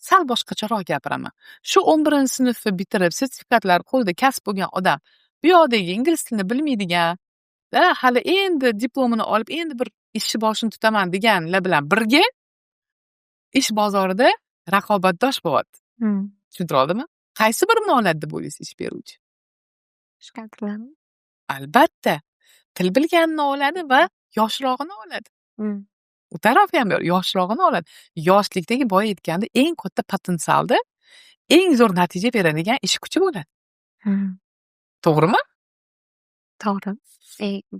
sal boshqacharoq gapiraman: shu 11-sinfni bitirib, sertifikatlar qo'lida, kasb bo'lgan odam bu yoqdagi ingliz tilini bilmaydigan, hali endi diplomini olib, endi bir ishni boshini tutaman deganlar bilan birga ish bozorida raqobatdosh bo'lyapti. Tushuntira oldimmi? Qaysi birini oladi deb o'ylaysiz ish beruvchi? Kadrlarni. Albatta, til bilganini oladi va yoshrog'ini oladi. U tarafi ham bor, yoshrog'ini oladi. Yoshlikdagi, boya aytgandek, eng katta potensialda eng zo'r natija beradigan ish kuchi bo'ladi. To'g'rimi? To'g'ri.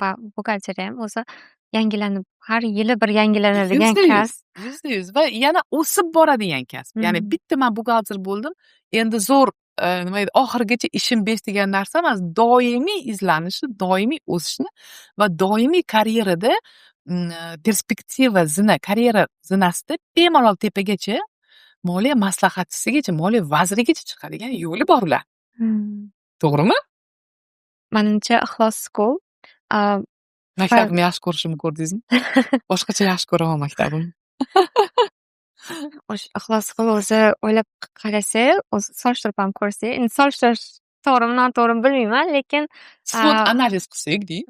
Va buxgalteriya ham o'zi yangilanib, har yili bir yangilanadigan 100%. kasb. 100% va yana o'sib boradigan kasb. Ya'ni bitta man buxgalter bo'ldim, endi zo'r, nima edi, oxirigacha ishim besh degan narsa emas, doimiy izlanishni, doimiy o'sishni va doimiy karyerada perspektiva, zina, karyera zinasida bemalol tepagacha, moliya maslahatchisigacha, moliya vazirigacha chiqadigan yo'li bor ular. To'g'rimi? Manimcha, Ixlos School Maktabimni yaxshi ko'rishimni ko'rdingizmi? Boshqacha yaxshi ko'raman maktabimni. O'sha Ixlos School o'zi o'ylab qarasak, o'zi solishtirib ham ko'rsak, endi solishtirish to'g'rimi, noto'g'rimi bilmayman, lekin SWOT analiz qilsak deng.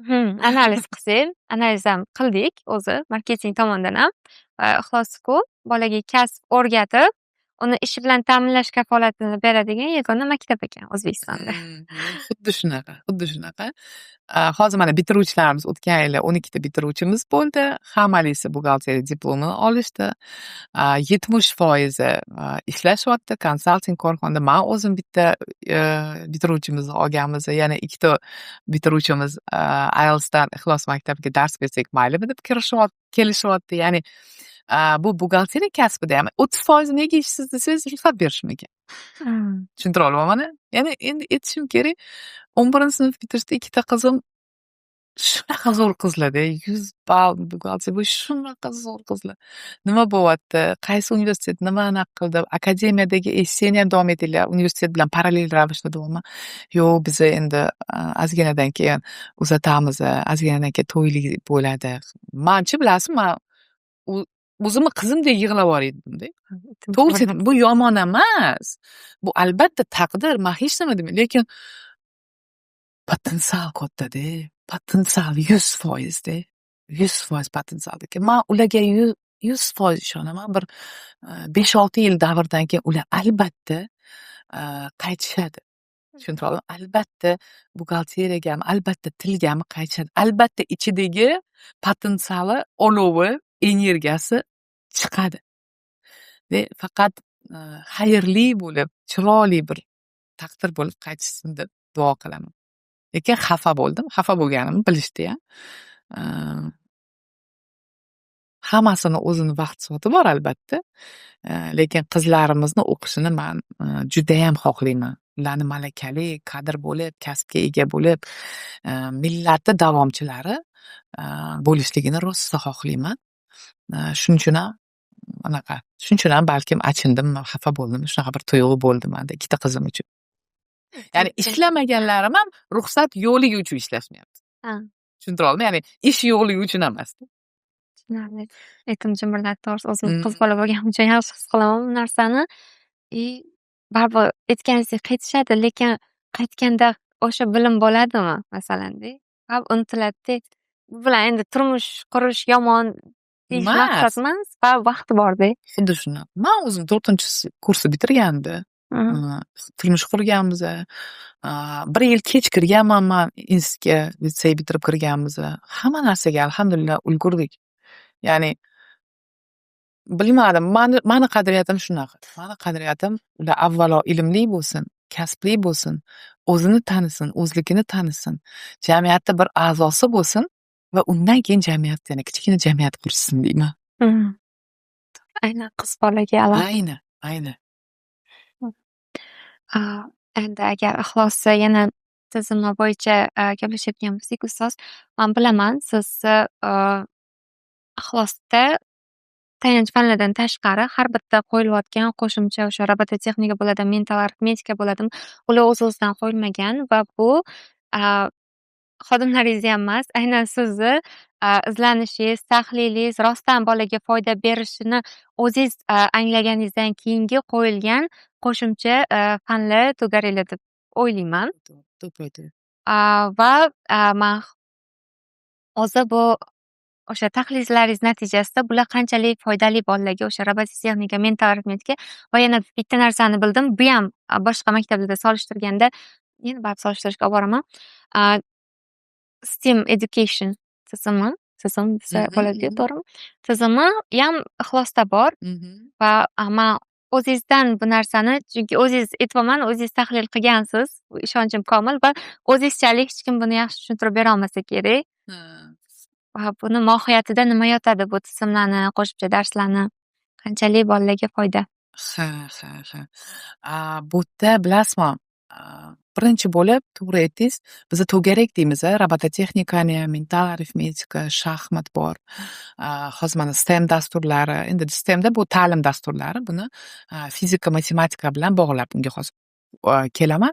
Analiz qilsak, analiz ham qildik o'zi marketing tomonidan ham. Va Ixlos School bolaga kasb o'rgatib, uni ish bilan ta'minlash kafolatini beradigan yagona maktab ekan O'zbekistonda. Xuddi shunaqa, xuddi shunaqa. Hozir mana bitiruvchilarimiz, o'tgan yili 12 ta bitiruvchimiz bo'ldi. Hammalisi buxgalteriya diplomini olishdi. 70 foizi ishlashyapti konsalting korxonada. Man o'zim bitta bitiruvchimizni olganmiz. Yana ikkita bitiruvchimiz IELTSdan Ixlos maktabiga dars bersak maylimi deb kelishyapti. Ya'ni bu buxgalteriya kasbida ham 30 foizi nega ishsiz desangiz, ruxsat berishmagan. Tushuntira olyapman. Ya'ni endi aytishim kerak, 11-sinf bitirishda ikkita qizim shunaqa zo'r qizlarda, 100 ball buxgalteriya, bu shunaqa zo'r qizlar. Nima bo'lyapti, qaysi universitet nima anaqa qildi, akademiyadagi esseni ham davom etinglar, universitet bilan parallel ravishda deyapman. Yo'q, biza endi ozginadan keyin uzatamiz, ozginadan keyin to'ylik bo'ladi. Manchi, bilasizmi, man o'zimni qizimdek yig'lab yuborgandim. To'g'risi aytaman, bu yomon emas, bu albatta taqdir, man hech nima demayman, lekin potensial kattada, potensial 100%da, 100% potensial. Man ularga 100% ishonaman, bir 5-6 yil davrdan keyin ular albatta qaytishadi. Tushuntira oldimmi? Albatta buxgalteriyagami, albatta tilgami qaytishadi, albatta ichidagi potensiali, olovi, energiyasi chiqadi. Faqat xayrli bo'lib, chiroyli bir taqdir bo'lib qaytishsin deb duo qilaman. Lekin xafa bo'ldim, xafa bo'lganimni bilishdiyam. Hammasini o'zini vaqt soati bor, albatta. Lekin qizlarimizni o'qishini man judayam xohlayman. Ularni malakali kadr bo'lib, kasbga ega bo'lib, millatni davomchilari bo'lishligini rosa xohlayman. Shuning uchun ham anaqa, shuning uchun ham balkim achindimmi, xafa bo'ldimmi, shunaqa bir tuyg'u bo'ldi manda ikkita qizim uchun. Ya'ni ishlamaganlarim ham ruxsat yo'qligi uchun ishlashmayapti. Tushuntira oldimmi? Ya'ni ish yo'qligi uchun emas. Tushunarli. Etim jimirladi, to'g'risi, o'zim qiz bola bo'lganim uchun yaxshi his qilaman bu narsani. И baribir aytganingizdek qaytishadi, lekin qaytganda o'sha bilim bo'ladimi, masalanda? Baribir unutiladida. Bu bilan endi turmush qurish yomon deyish maqsad emas, baribir vaqti borda. Xuddi shunaqa. Man o'zim to'rtinchi kursni bitirganda turmush qurganmiz. Bir yil kech kirganman man institutga, litsey bitirib kirganmiz. Hamma narsaga, alhamdulillah, ulgurdik. Ya'ni bilmadim, mani qadriyatim shunaqa. Mani qadriyatim ular avvalo ilmli bo'lsin, kasbli bo'lsin, o'zini tanisin, o'zligini tanisin, jamiyatda bir a'zosi bo'lsin va undan keyin jamiyat, yana kichkina jamiyat qurishsin deyman. Aynan qiz bolaga alohida. Aynan, aynan. Endi agar Ixlosni yana tizimi bo'yicha gaplashadigan bo'lsak, ustoz, man bilaman, sizni Ixlosda tayanch fanlardan tashqari har bitta qo'yilayotgan qo'shimcha o'sha robototexnika bo'ladimi, mental arifmetika bo'ladimi, ular o'z-o'zidan qo'yilmagan va bu xodimlaringizni ham emas, aynan sizni izlanishingiz, tahlilingiz, rostdan bolaga foyda berishini o'zingiz anglaganingizdan keyingi qo'yilgan qo'shimcha fanlar to'garaklar deb o'ylayman. To'ppa-to'g'ri. Va man o'zi bu o'sha tahlillaringiz natijasida bular qanchalik foydali bolalarga, o'sha robototexnika, mental arifmetika va yana bitta narsani bildim. Buyam boshqa maktablarda solishtirganda, endi baribir solishtirishga olib boraman. STEAM education tizimi, tizim desa bo'ladiyu, to'g'rimi? Tizimiyam Ixlosda bor va man o'zingizdan bu narsani, chunki o'zingiz aytyapman, o'zingiz tahlil qilgansiz, ishonchim komil va o'zingizchalik hech kim buni yaxshi tushuntirib berolmasa kerak. Va buni mohiyatida nima yotadi, bu tizimlarni, qo'shimcha darslarni qanchalik bolalarga foyda? Ha. Bu yerda, bilasizmi, birinchi bo'lib, to'g'ri aytdingiz, biza to'garak deymiz, robototexnikani ham, mental arifmetika, shaxmat bor. Hozir mana STEM dasturlari, endi STEMda bu ta'lim dasturlari, buni fizika, matematika bilan bog'lab, unga hozir kelaman.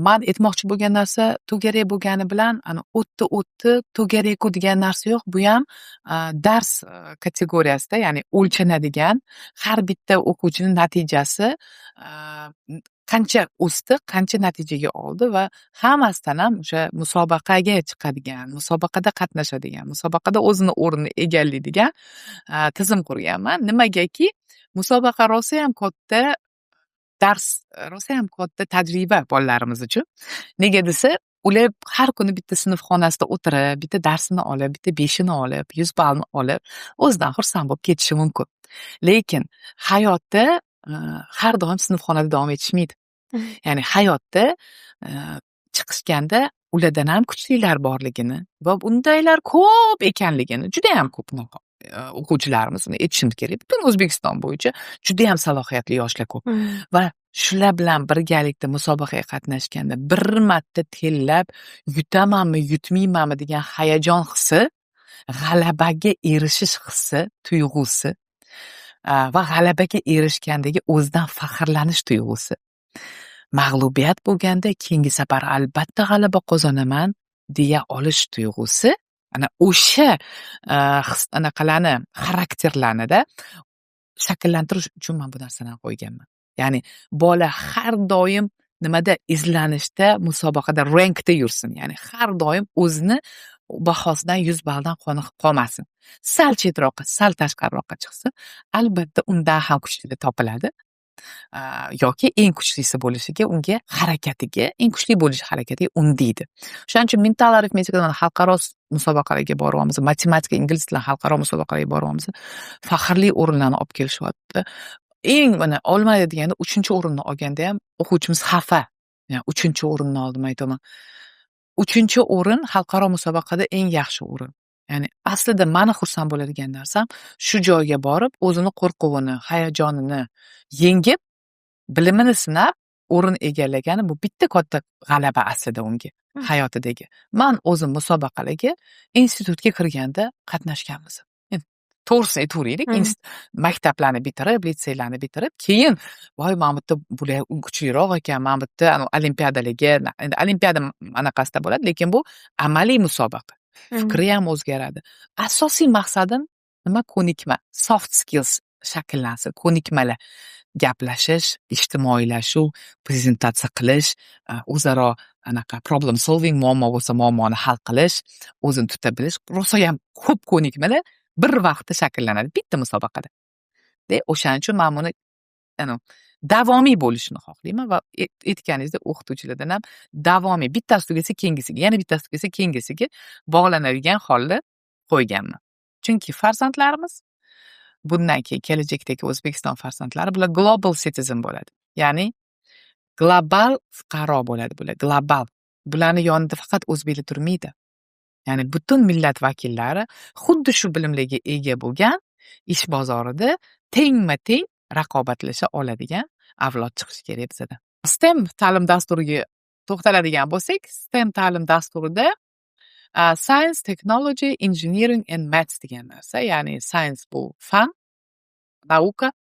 Man aytmoqchi bo'lgan narsa, to'garak bo'lgani bilan ana o'tdi, o'tdi, to'garakku degan narsa yo'q. Buyam dars kategoriyasida, ya'ni o'lchanadigan har bitta o'quvchini natijasi. Qancha o'sdi, qancha natijaga oldi va hammasidan ham o'sha musobaqaga chiqadigan, musobaqada qatnashadigan, musobaqada o'zini o'rnini egallaydigan tizim qurganman. Nimagaki, musobaqa rosayam katta dars, rosayam katta tajriba bolalarimiz uchun. Nega desa, ular har kuni bitta sinf xonasida o'tirib, bitta darsini olib, bitta 5ini olib, 100 ballni olib, o'zidan xursand bo'lib ketishi mumkin. Lekin hayotda har doim sinfxonada davom etishmaydi. Ya'ni hayotda chiqishganda ulardan ham kuchlilar borligini va undaylar ko'p ekanligini, judayam ko'p unaqa o'quvchilarimiz, uni aytishimiz kerak. Butun O'zbekiston bo'yicha judayam salohiyatli yoshlar ko'p. Va shular bilan birgalikda musobaqaga qatnashganda bir marta tellab yutamanmi, yutmaymanmi degan hayajon hissi, g'alabaga erishish hissi, tuyg'usi va g'alabaga erishgandagi o'zidan faxrlanish tuyg'usi, mag'lubiyat bo'lganda keyingi safar albatta g'alaba qozonaman deya olish tuyg'usi, ana o'sha his, anaqalarni, xarakterlarnida shakllantirish uchun man bu narsalarni qo'yganman. Ya'ni bola har doim nimada, izlanishda, musobaqada, rankda yursin. Ya'ni har doim o'zini bahosidan, 100 balldan qoniqib qolmasin. Sal chetroqqa, sal tashqariroqqa chiqsa, albatta undan ham kuchlisi topiladi. Yoki eng kuchlisi bo'lishiga, unga harakatiga, eng kuchli bo'lish harakatiga undaydi. O'shaning uchun mental arifmetikadan mana xalqaro musobaqalarga boryapmiz, matematika, ingliz tilidan xalqaro musobaqalarga boryapmiz. Faxrli o'rinlarni olib kelishyapti. Eng mana olmaydi deganda, uchinchi o'rinni olganda ham o'quvchimiz xafa. "Yani uchinchi o'rinni oldim", aytaman. Uchinchi o'rin xalqaro musobaqada eng yaxshi o'rin. Ya'ni aslida mani xursand bo'ladigan narsam, shu joyga borib, o'zini qo'rquvini, hayajonini yengib, bilimini sinab, o'rin egallagani, bu bitta katta g'alaba aslida unga hayotidagi. Man o'zim musobaqalarga institutga kirganda qatnashganmiz. Endi to'g'risini aytaveraylik, maktablarni bitirib, litseylarni bitirib, keyin voy, mana bu yerda bular kuchliroq ekan, mana bu yerda anavi olimpiadalarga, endi olimpiada anaqasida bo'ladi, lekin bu amaliy musobaqa. Fikri ham o'zgaradi. Asosiy maqsadim nima? Ko'nikma, soft skills shakllansin, ko'nikmalar. Gaplashish, ijtimoiylashuv, prezentatsiya qilish, o'zaro anaqa problem solving, muammo bo'lsa, muammoni hal qilish, o'zini tuta bilish, rosayam ko'p ko'nikmalar bir vaqtda shakllanadi bitta musobaqada. De, o'shaning uchun man buni davomiy bo'lishini xohlayman va aytganingizdek, o'qituvchilardan ham davomiy, bittasi tugasa keyingisiga, yana bittasi tugasa keyingisiga bog'lanadigan holda qo'yganman. Chunki farzandlarimiz, bundan keyin kelajakdagi O'zbekiston farzandlari, bular global citizen bo'ladi. Ya'ni global fuqaro bo'ladi bular, global. Bularni yonida faqat o'zbeklar turmaydi. Ya'ni butun millat vakillari xuddi shu bilimlarga ega bo'lgan, ish bozorida tengma-teng raqobatlasha oladigan avlod chiqishi kerak bizada. STEM ta'lim dasturiga to'xtaladigan bo'lsak, STEM ta'lim dasturida Science, Technology, Engineering and Maths degan narsa, ya'ni science bu fan, наука,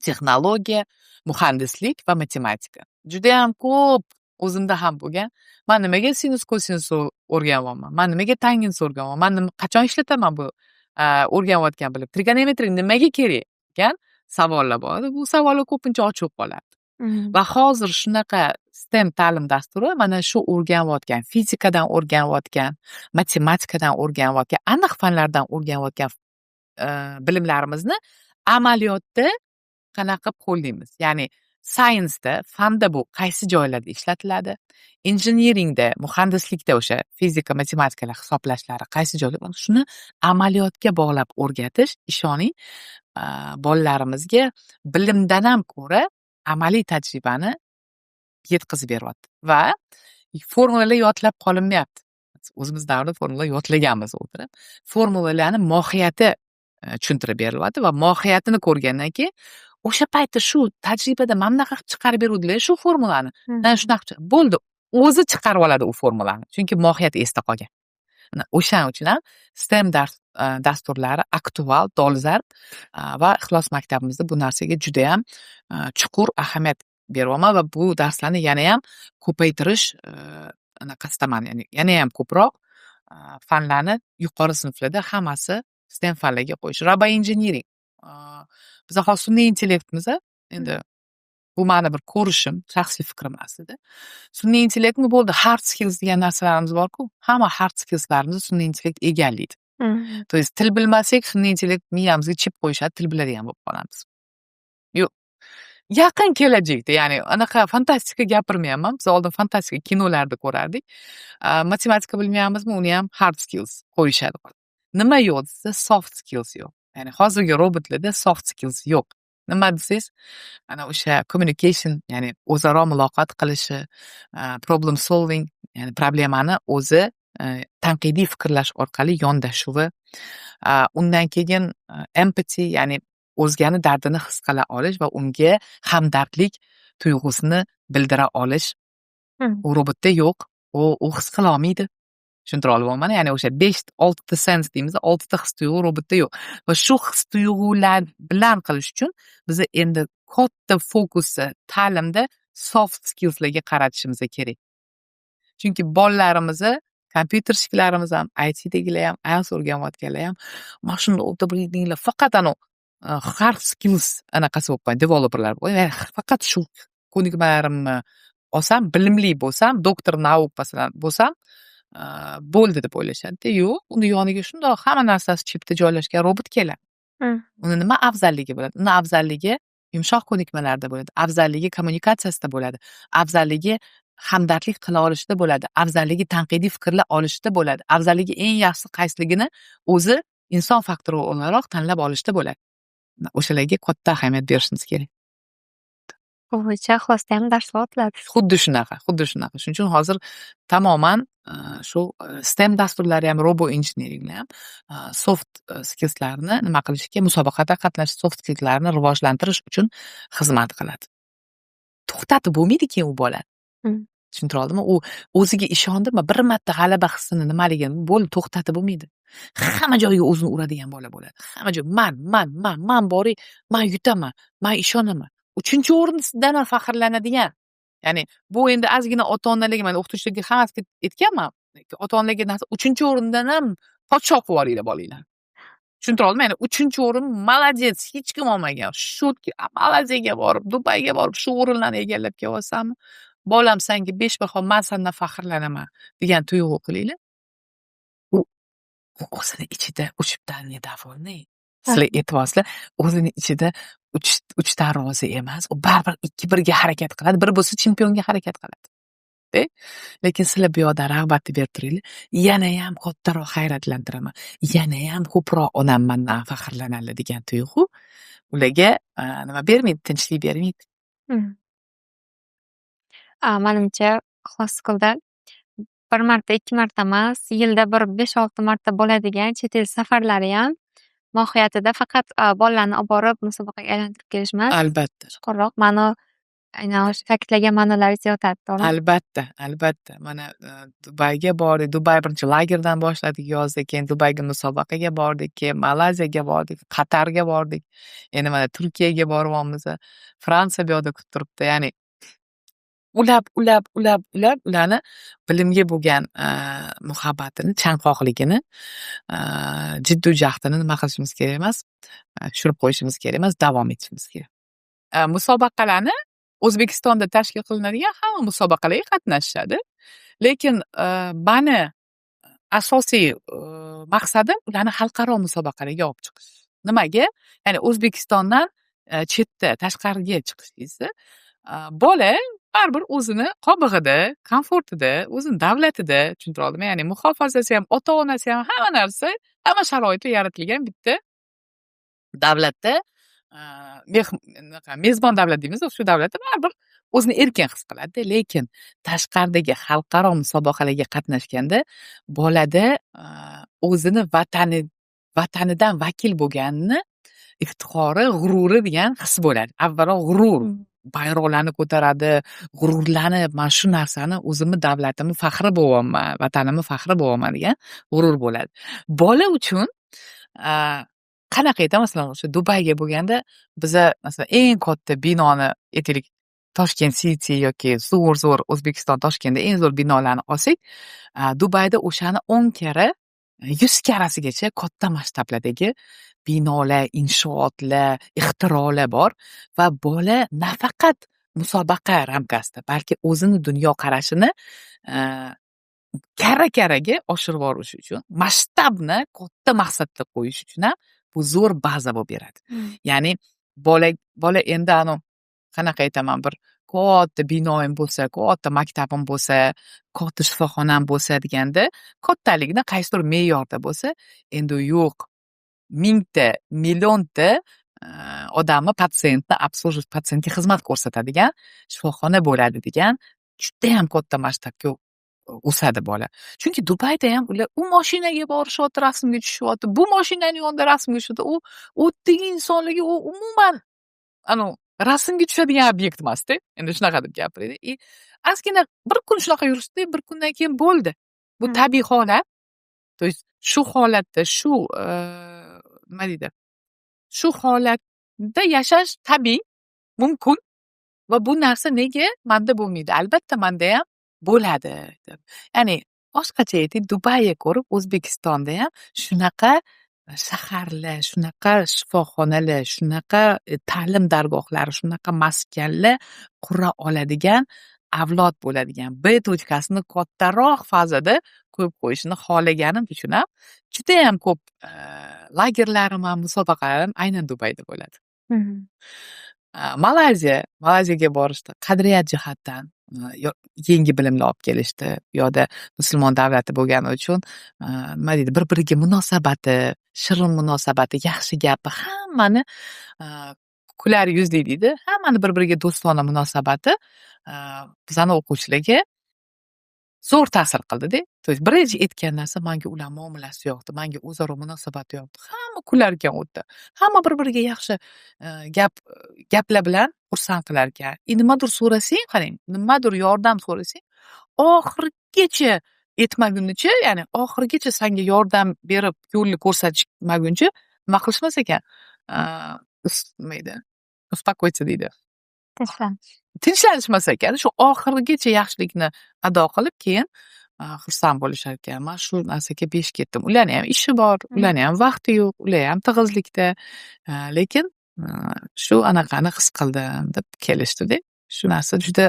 texnologiya, muhandislik va matematika. Judayam ko'p o'zimda ham bo'lgan. Man nimaga sinus, kosinus o'rganyapman? Man nimaga tangens o'rganyapman? Man nima, qachon ishlataman bu o'rganayotgan bilim? Trigonometriya nimaga kerak degan savollar bor. Bu savollar ko'pincha ochiq qoladi. Va hozir shunaqa STEM ta'lim dasturi mana shu o'rganayotgan, fizikadan o'rganayotgan, matematikadan o'rganayotgan, aniq fanlardan o'rganayotgan bilimlarimizni amaliyotda qanaqa qilib qo'llaymiz? Ya'ni science'da, fanda bu qaysi joylarda ishlatiladi? Engineeringda, muhandislikda o'sha fizika, matematikalar hisoblashlari qaysi joyda? Shuni amaliyotga bog'lab o'rgatish, ishoning, bolalarimizga bilimdan ham ko'ra amaliy tajribani yetkazib beryapti va formulalar yodlab qolinmayapti. O'zimiz davrida formula yodlaganmiz o'tirib. Formulalarni mohiyati tushuntirib berilyapti va mohiyatini ko'rgandan keyin o'sha paytda shu tajribada mana bunaqa qilib chiqarib beruvdilar shu formulani. Mana shunaqa bo'ldi. O'zi chiqarib oladi u formulani. Chunki mohiyati esda qolgan. Mana o'shaning uchun ham STEM dars dasturlari aktual, dolzarb va Ixlos maktabimizda bu narsaga judayam chuqur ahamiyat beryapman va bu darslarni yanayam ko'paytirish anaqasidaman. Ya'ni yanayam ko'proq fanlarni yuqori sinflarda hammasi STEM fanlarga qo'yish. Robo engineering. Biza hozir sun'iy intellektmiz, endi Bu mani bir ko'rishim, shaxsiy fikrim aslida. Sun'iy intellektmi, bo'ldi, hard skills degan narsalarimiz borku, hamma hard skillslarimizni sun'iy intellekt egallaydi. То есть til bilmasak, sun'iy intellekt miyamizga chip qo'yishadi, til biladigan bo'lib qolamiz. Yo'q, yaqin kelajakda, ya'ni anaqa fantastika gapirmayapman, biz oldin fantastika kinolarda ko'rardik. Matematika bilmayapmizmi, uni ham hard skills qo'yishadi. Nima yo'q desa, soft skills yo'q. Ya'ni hozirgi robotlarda soft skills yo'q. Nima desangiz, ana o'sha communication, ya'ni o'zaro muloqot qilishi, problem solving, ya'ni problemani o'zi tanqidiy fikrlash orqali yondashuvi, undan keyin empathy, ya'ni o'zgani dardini his qila olish va unga hamdardlik tuyg'usini bildira olish u robotda yo'q. U his qila olmaydi. Tushuntira olyapman? Ya'ni o'sha besh, oltita sense deymiz, oltita his tuyg'u robotda yo'q. Va shu his tuyg'ular bilan qilish uchun biza endi katta fokusni ta'limda soft skillslarga qaratishimiz kerak. Chunki bolalarimizni, компьютерщик larimiz ham, ITdagilar ham, IELTS o'rganayotganlar ham mana shunday o'tirib, faqat anavi hard skills anaqasi bo'lib qolgan, developerlar bo'lib qolgan. Ya'ni faqat shu ko'nikmalarimni olsam, bilimli bo'lsam, доктор наук, masalan, bo'lsam bo'ldi deb o'ylashadida. Yo'q, uni yoniga shundoq hamma narsasi chipda joylashgan robot keladi. Uni nima afzalligi bo'ladi? Uni afzalligi yumshoq ko'nikmalarda bo'ladi, afzalligi kommunikatsiyasida bo'ladi, afzalligi hamdardlik qila olishida bo'ladi, afzalligi tanqidiy fikrlay olishida bo'ladi, afzalligi eng yaxshisi qaysiligini o'zi inson faktori o'laroq tanlab olishda bo'ladi. O'shalarga katta ahamiyat berishimiz kerak. Bu bo'yicha Ixlosda ham darslar o'tiladi. Xuddi shunaqa, xuddi shunaqa. Shuning uchun hozir tamoman shu STEM dasturlari ham, robo engineeringlar ham soft skillslarni nima qilishga, musobaqada qatnashish, soft skillslarni rivojlantirish uchun xizmat qiladi. To'xtatib bo'lmaydi keyin u bolani. Tushuntira oldimmi? U o'ziga ishondimi, bir marta g'alaba hissini nimaligini, bo'ldi, to'xtatib bo'lmaydi. Hamma joyga o'zini uradigan bola bo'ladi. Hamma joy man, man, man, man boray, man yutaman, man ishonaman. Uchinchi o'rindan ham faxrlanadigan. Ya'ni bu endi ozgina ota-onalarga, mana o'qituvchilarga hammasiga aytganman. Ota-onalarga narsa, uchinchi o'rindan ham podshoh qilib yuboringlar bolanglarni. Tushuntira oldimmi? Ya'ni uchinchi o'rin, молодец, hech kim olmagan. Shu Malayziyaga borib, Dubayga borib, shu o'rinlarni egallab kelyapsanmi? Bolam, sanga 5 baho, man sendan faxrlanaman degan tuyg'u qilinglar. U o'zini ichida uchibdan недовольный. Sizlar aytyapsizlar, o'zini ichida uchdan rozi emas. U baribir ikki birga harakat qiladi. Bir bo'lsa, chempionga harakat qiladi. De? Lekin sizlar bu yoqdan rag'batni berib turinglar. Yanayam kattaroq hayratlantiraman. Yanayam ko'proq onam mandan faxrlanadi degan tuyg'u ularga nima bermaydi, tinchlik bermaydi. Manimcha, Ixlos School'da bir marta, ikki marta emas, yilda bir 5-6 marta bo'ladigan chet el safarlariyam mohiyatida faqat bolalarni olib borib musobaqaga aylantirib kelish emas. Albatta. Chuqurroq ma'no, aynan o'sha ta'kidlagan ma'nolari yotadi, to'g'rimi? Albatta, albatta. Mana Dubayga bordik. Dubay birinchi lagerdan boshladik yozda, keyin Dubayga musobaqaga bordik, keyin Malayziyaga bordik, Qatarga bordik. Endi mana Turkiyaga boryapmiz. Fransiya bu yoqda kutib turibdi. Ya'ni ulab, ulab, ulab, ulab ularni bilimga bo'lgan muhabbatini, chanqoqligini, jiddu jahdini nima qilishimiz kerak emas, tushirib qo'yishimiz kerak emas, davom etishimiz kerak. Musobaqalarni O'zbekistonda tashkil qilinadigan hamma musobaqalarga qatnashishadi. Lekin mani asosiy maqsadim ularni xalqaro musobaqalarga olib chiqish. Nimaga? Ya'ni O'zbekistondan chetda, tashqariga chiqishingizni, bola baribir o'zini qobig'ida, komfortida, o'zini davlatida, tushuntira oldimmi? Ya'ni muhofazasi ham, ota-onasi ham, hamma narsa, hamma sharoiti yaratilgan bitta davlatda, mezbon davlat deymiz, shu davlatda baribir o'zini erkin his qiladida. Lekin tashqaridagi xalqaro musobaqalarga qatnashganda bolada o'zini vatanidan vakil bo'lganini iftixori, g'ururi degan his bo'ladi. Avvalo g'urur, bayroqlarni ko'taradi, g'ururlanib, man shu narsani, o'zimni davlatimni faxri bo'lyapman, vatanimni faxri bo'lyapman degan g'urur bo'ladi. Bola uchun qanaqa aytaman, masalan, o'sha Dubayga bo'lganda biza, masalan, eng katta binoni, aytaylik, Toshkent City yoki zo'r zo'r O'zbekiston, Toshkentda eng zo'r binolarni olsak, Dubayda o'shani 10 karra, 100 karrasigacha katta masshtablardagi binolar, inshootlar, ixtirolar bor va bola nafaqat Musobaqa ramkasida, balki o'zini dunyoqarashini karra karraga oshirib yuborish uchun, masshtabni katta maqsadda qo'yish uchun ham bu zo'r baza bo'lib beradi. Ya'ni bola endi anavi, qanaqa aytaman, bir katta binoyim bo'lsa, katta maktabim bo'lsa, katta shifoxonam bo'lsa deganda, kattaligini qaysidir me'yorda bo'lsa, endi yo'q, mingta, millionta odamni, patsientni обслуживать, patsientga xizmat ko'rsatadigan shifoxona bo'ladi degan judayam katta masshtabga o'sadi bola. Chunki Dubayda ham ular u moshinaga borishyapti, rasmga tushishyapti, bu moshinani yonida rasmga tushyapti. U yerdagi insonlarga u umuman anavi rasmga tushadigan obyekt emasda, endi shunaqa deb gapiraylik. И ozgina bir kun shunaqa yurishdi, bir kundan keyin bo'ldi. Bu tabiiy holat. То есть shu holatda, shu nima deydi, shu holatda yashash tabiiy, mumkin va bu narsa nega manda bo'lmaydi? Albatta, manda ham bo'ladi deb. Ya'ni boshqacha aytaylik, Dubayni ko'rib, O'zbekistonda ham shunaqa shaharlar, shunaqa shifoxonalar, shunaqa ta'lim dargohlari, shunaqa maskanlar qura oladigan avlod bo'ladigan B точка sini kattaroq fazada qo'yib qo'yishini xohlaganim uchun ham judayam ko'p lagerlarim ham, musobaqalarim aynan Dubayda bo'ladi. Malayziya, Malayziyaga borishdi. Qadriyat jihatdan yangi bilimlar olib kelishdi. U yoqda musulmon davlati bo'lgani uchun, nima deydi, bir biriga munosabati, shirin munosabati, yaxshi gapi, hammani kular yuzli deydi, hammani bir biriga do'stona munosabati bizani o'quvchilarga zo'r ta'sir qildida. То есть birinchi aytgan narsa: "Manga ular muomalasi yoqdi, manga o'zaro munosabati yoqdi. Hamma kular ekan u yerda. Hamma bir biriga yaxshi gaplar bilan xursand qilar ekan. И nimadir so'rasang, qarang, nimadir yordam so'rasang, oxirigacha aytmagunicha, ya'ni oxirigacha sanga yordam berib, yo'lni ko'rsatishmaguncha nima qilishmas ekan, nima edi, успокоиться deydi. Tinchlanish. Tinchlanishmas ekan. Shu oxirigacha yaxshilikni ado qilib, keyin xursand bo'lishar ekan. Man shu narsaga besh ketdim. Ularni ham ishi bor, ularni ham vaqti yo'q, ular ham tig'izlikda, lekin shu anaqani his qildim deb kelishdida. Shu narsa juda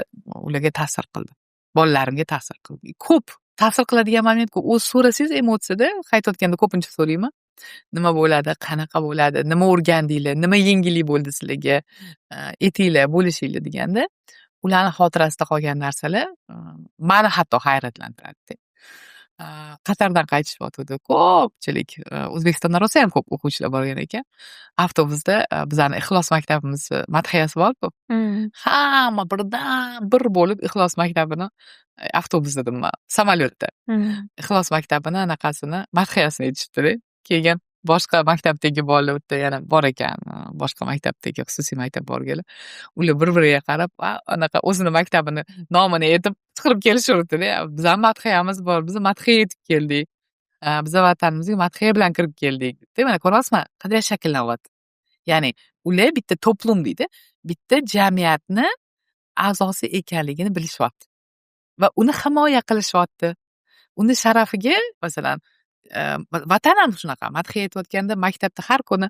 ularga ta'sir qildi, bolalarimga ta'sir qildi. Ko'p ta'sir qiladigan moment ko'p. O'zi so'rasangiz, emotsiyada qaytayotganda ko'pincha so'rayman: nima bo'ladi, qanaqa bo'ladi, nima o'rgandinglar, nima yengillik bo'ldi sizlarga, aytinglar, bo'lishinglar deganda, ularni xotirasida qolgan narsalar mani hatto hayratlantiradida. Qatardan qaytishyotgandi ko'pchilik, O'zbekistondan rosayam ko'p o'quvchilar borgan ekan. Avtobusda bizani Ixlos maktabimizni madhiyasi borku, hamma birdan bir bo'lib Ixlos maktabini, avtobusda dedim, samolyotda Ixlos maktabini anaqasini, madhiyasini aytishibdida. Keyin boshqa maktabdagi bolalar, u yerda yana bor ekan boshqa maktabdagi, xususiy maktab borganlar, ular bir biriga qarab, anaqa o'zini maktabini nomini aytib chiqirib kelishaveribdida: "Bizani madhiyamiz bor, biz madhiya aytib keldik, biza vatanimizga madhiya bilan kirib keldik", deb. Mana, ko'ryapsizmi, qadriyat shakllanyapti. Ya'ni ular bitta toplum deydi, bitta jamiyatni a'zosi ekanligini bilishyapti va uni himoya qilishyapti, uni sharafiga. Masalan, vatan ham shunaqa. Madhiya aytayotganda, maktabda har kuni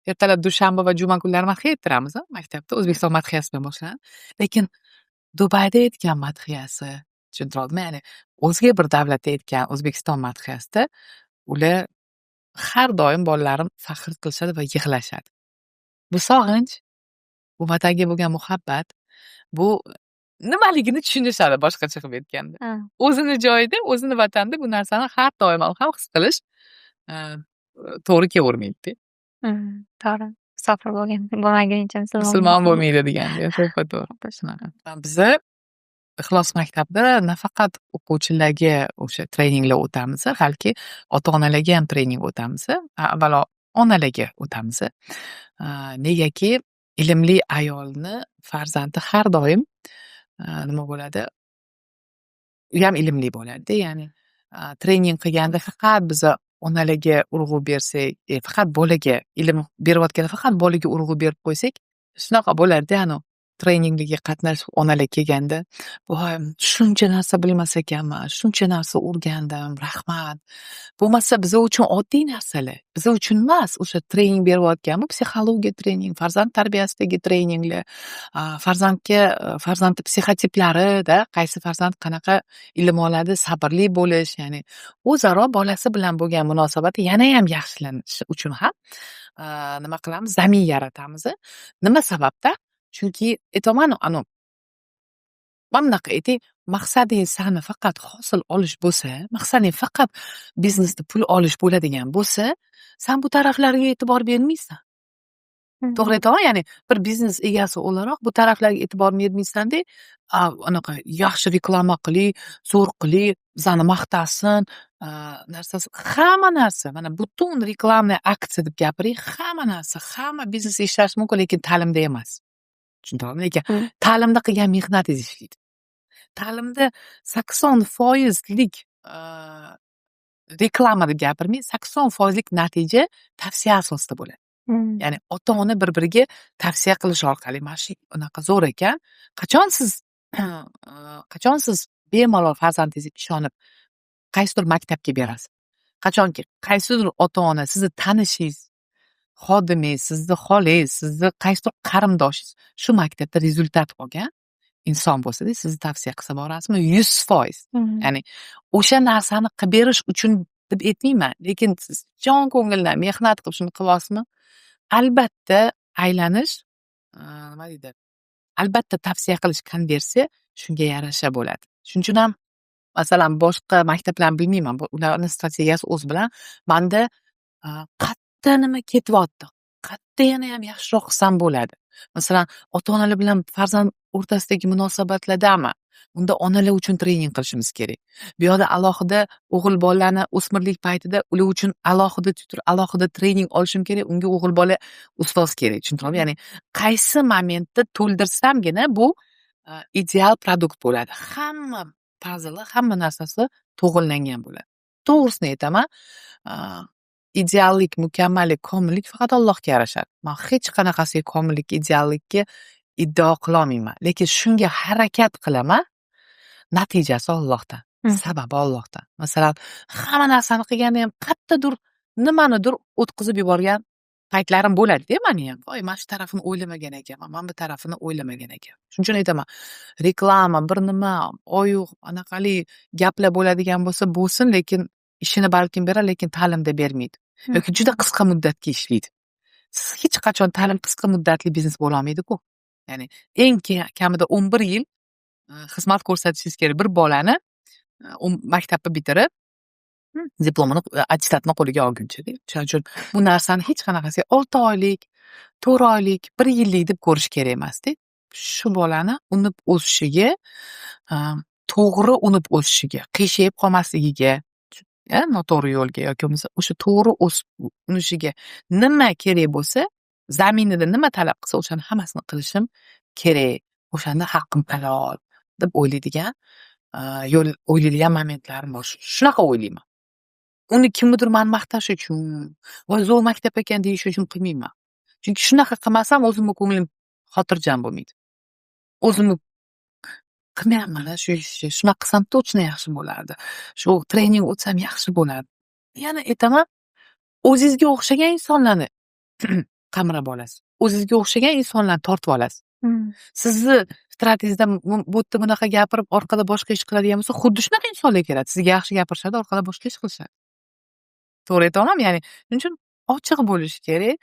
ertalab, dushanba va juma kunlari madhiya ayttiramiz maktabda, O'zbekiston madhiyasi bilan boshlanadi. Lekin Dubayda aytgan madhiyasi, tushuntira oldimmi, ya'ni o'zga bir davlatda aytgan O'zbekiston madhiyasida ular har doim, bolalarim faxr qilishadi va yig'lashadi. Bu sog'inch, bu vatanga bo'lgan muhabbat, bu nimaligini tushunishadi, boshqacha qilib aytganda. O'zini joyida, o'zini vatanida bu narsani har doim ham his qilish to'g'ri kelavermaydida. To'g'ri. Musofir bo'lgan bo'lmaguncha musulmon musulmon bo'lmaydi degandek, to'ppa to'g'ri, shunaqa. Biza Ixlos maktabida nafaqat o'quvchilarga o'sha treninglar o'tamiz, balki ota onalarga ham trening o'tamiz. Avvalo onalarga o'tamiz. Negaki ilmli ayolni farzandi har doim nima bo'ladi, u ham ilmli bo'ladida. Ya'ni trening qilganda faqat biza onalarga urg'u bersak, faqat bolaga ilm berayotganda faqat bolaga urg'u berib qo'ysak, shunaqa bo'ladida anavi. Treninglarga qatnashib, onalar kelganda: "Voy, shuncha narsa bilmas ekanman, shuncha narsa o'rgandim, rahmat." Bo'lmasa, biza uchun oddiy narsalar. Biza uchun emas, o'sha trening berayotgan bu psixologiya trening, farzand tarbiyasidagi treninglar, farzandga, farzandni psixotiplarida qaysi farzand qanaqa ilm oladi, sabrli bo'lish, ya'ni o'zaro bolasi bilan bo'lgan munosabati yanayam yaxshilanishi uchun ham nima qilamiz, zamin yaratamiz. Nima sababdan? Chunki aytyapmanu, anavi, mana bunaqa ayting, maqsading sani faqat hosil olish bo'lsa, maqsading faqat biznesda pul olish bo'ladigan bo'lsa, san bu taraflarga e'tibor bermaysan. To'g'ri aytyapman? Ya'ni bir biznes egasi o'laroq bu taraflarga e'tibor bermaysanda, anaqa yaxshi reklama qiling, zo'r qiling, bizani maqtasin, narsasi, hamma narsa, mana butun рекламный aksiya deb gapiring, hamma narsa, hamma biznes ishlashi mumkin, lekin ta'limda emas. Tushuntiryapmi? Lekin ta'limda qilgan mehnatingiz ishlaydi. Ta'limda 80 foizlik reklama deb gapirmang, 80 foizlik natija tavsiya asosida bo'ladi. Ya'ni ota ona bir biriga tavsiya qilish orqali mana shu unaqa zo'r ekan. Qachon siz bemalol farzandingizga ishonib qaysidir maktabga berasiz? Qachonki qaysidir ota ona, sizni tanishingiz, xodimingiz, sizni xolangiz, sizni qaysidir qarindoshingiz shu maktabda результат olgan inson bo'lsada, sizni tavsiya qilsa, borasizmi? 100%. Ya'ni o'sha narsani qilib berish uchun deb aytmayman, lekin siz jon ko'ngildan mehnat qilib shuni qilyapsizmi? Albatta aylanish, nima deydi? Albatta tavsiya qilish, konversiya shunga yarasha bo'ladi. Shuning uchun ham, masalan, boshqa maktablarni bilmayman, ularni strategiyasi o'zi bilan. Manda qayerda nima ketyapti? Qayerda yana ham yaxshiroq qilsam bo'ladi? Masalan, ota-onalar bilan farzand o'rtasidagi munosabatlardami? Unda onalar uchun trening qilishimiz kerak. Bu yoqda alohida o'g'il bolalarni o'smirlik paytida ular uchun alohida tutor, alohida trening olishim kerak. Unga o'g'il bola ustoz kerak. Tushuntiryapmi? Ya'ni qaysi momentda to'ldirsamgina bu ideal продукт bo'ladi. Hamma pazli, hamma narsasi to'g'irlangan bo'ladi. To'g'risini aytaman, ideallik, mukammallik, komillik faqat Allohga yarashadi. Man hech qanaqasiga komillik, ideallikka iddao qilolmayman. Lekin shunga harakat qilaman. Natijasi Allohdan, sababi Allohdan. Masalan, hamma narsani qilganda ham qayerdadir nimanidir o'tkazib yuborgan paytlarim bo'ladi-da mani ham. Voy, mana shu tarafini o'ylamagan ekanman, mana bu tarafini o'ylamagan ekanman. Shuning uchun aytaman, reklama, bir nima, oyu anaqali gaplar bo'ladigan bo'lsa bo'lsin, lekin ishini balkim berar, lekin ta'limda bermaydi. Yoki juda qisqa muddatga ishlaydi. Siz hech qachon ta'lim qisqa muddatli biznes bo'lolmaydi-ku. Ya'ni eng kamida 11 yil xizmat ko'rsatishingiz kerak. Bir bolani maktabni bitirib, diplomini, attestatini qo'liga olguncha-da. Shuning uchun bu narsani hech qanaqasiga 6 oylik, 4 oylik, 1 yillik deb ko'rish kerak emasda. Shu bolani unib o'sishiga, to'g'ri unib o'sishiga, qiyshayib qolmasligiga, noto'g'ri yo'lga yoki bo'lmasa o'sha to'g'ri o'sib unishiga nima kerak bo'lsa, zaminida nima talab qilsa, o'shani hammasini qilishim kerak. O'shanda haqqim halol deb o'ylaydigan yo'l o'ylaydigan momentlarim bor. Shunaqa o'ylayman. Uni kimnidir mani maqtash uchun, voy, zo'r maktab ekan deyish uchun qilmayman. Chunki shunaqa qilmasam, o'zimni ko'nglim xotirjam bo'lmaydi. O'zimni qilmayapman shu ishni, shunaqa qilsam точно yaxshi bo'lardi. Shu trening o'tsam yaxshi bo'lardi. Yana aytaman, o'zingizga o'xshagan insonlarni qamrab olasiz. O'zizga o'xshagan insonlarni tortib olasiz. Sizni fitratingizda bu yerda bunaqa gapirib, orqada boshqa ish qiladigan bo'lsa, xuddi shunaqa insonlar keladi. Sizga yaxshi gapirishadi, orqada boshqa ish qilishadi. To'g'ri aytyapmanmi? Ya'ni shuning uchun ochiq bo'lish kerak.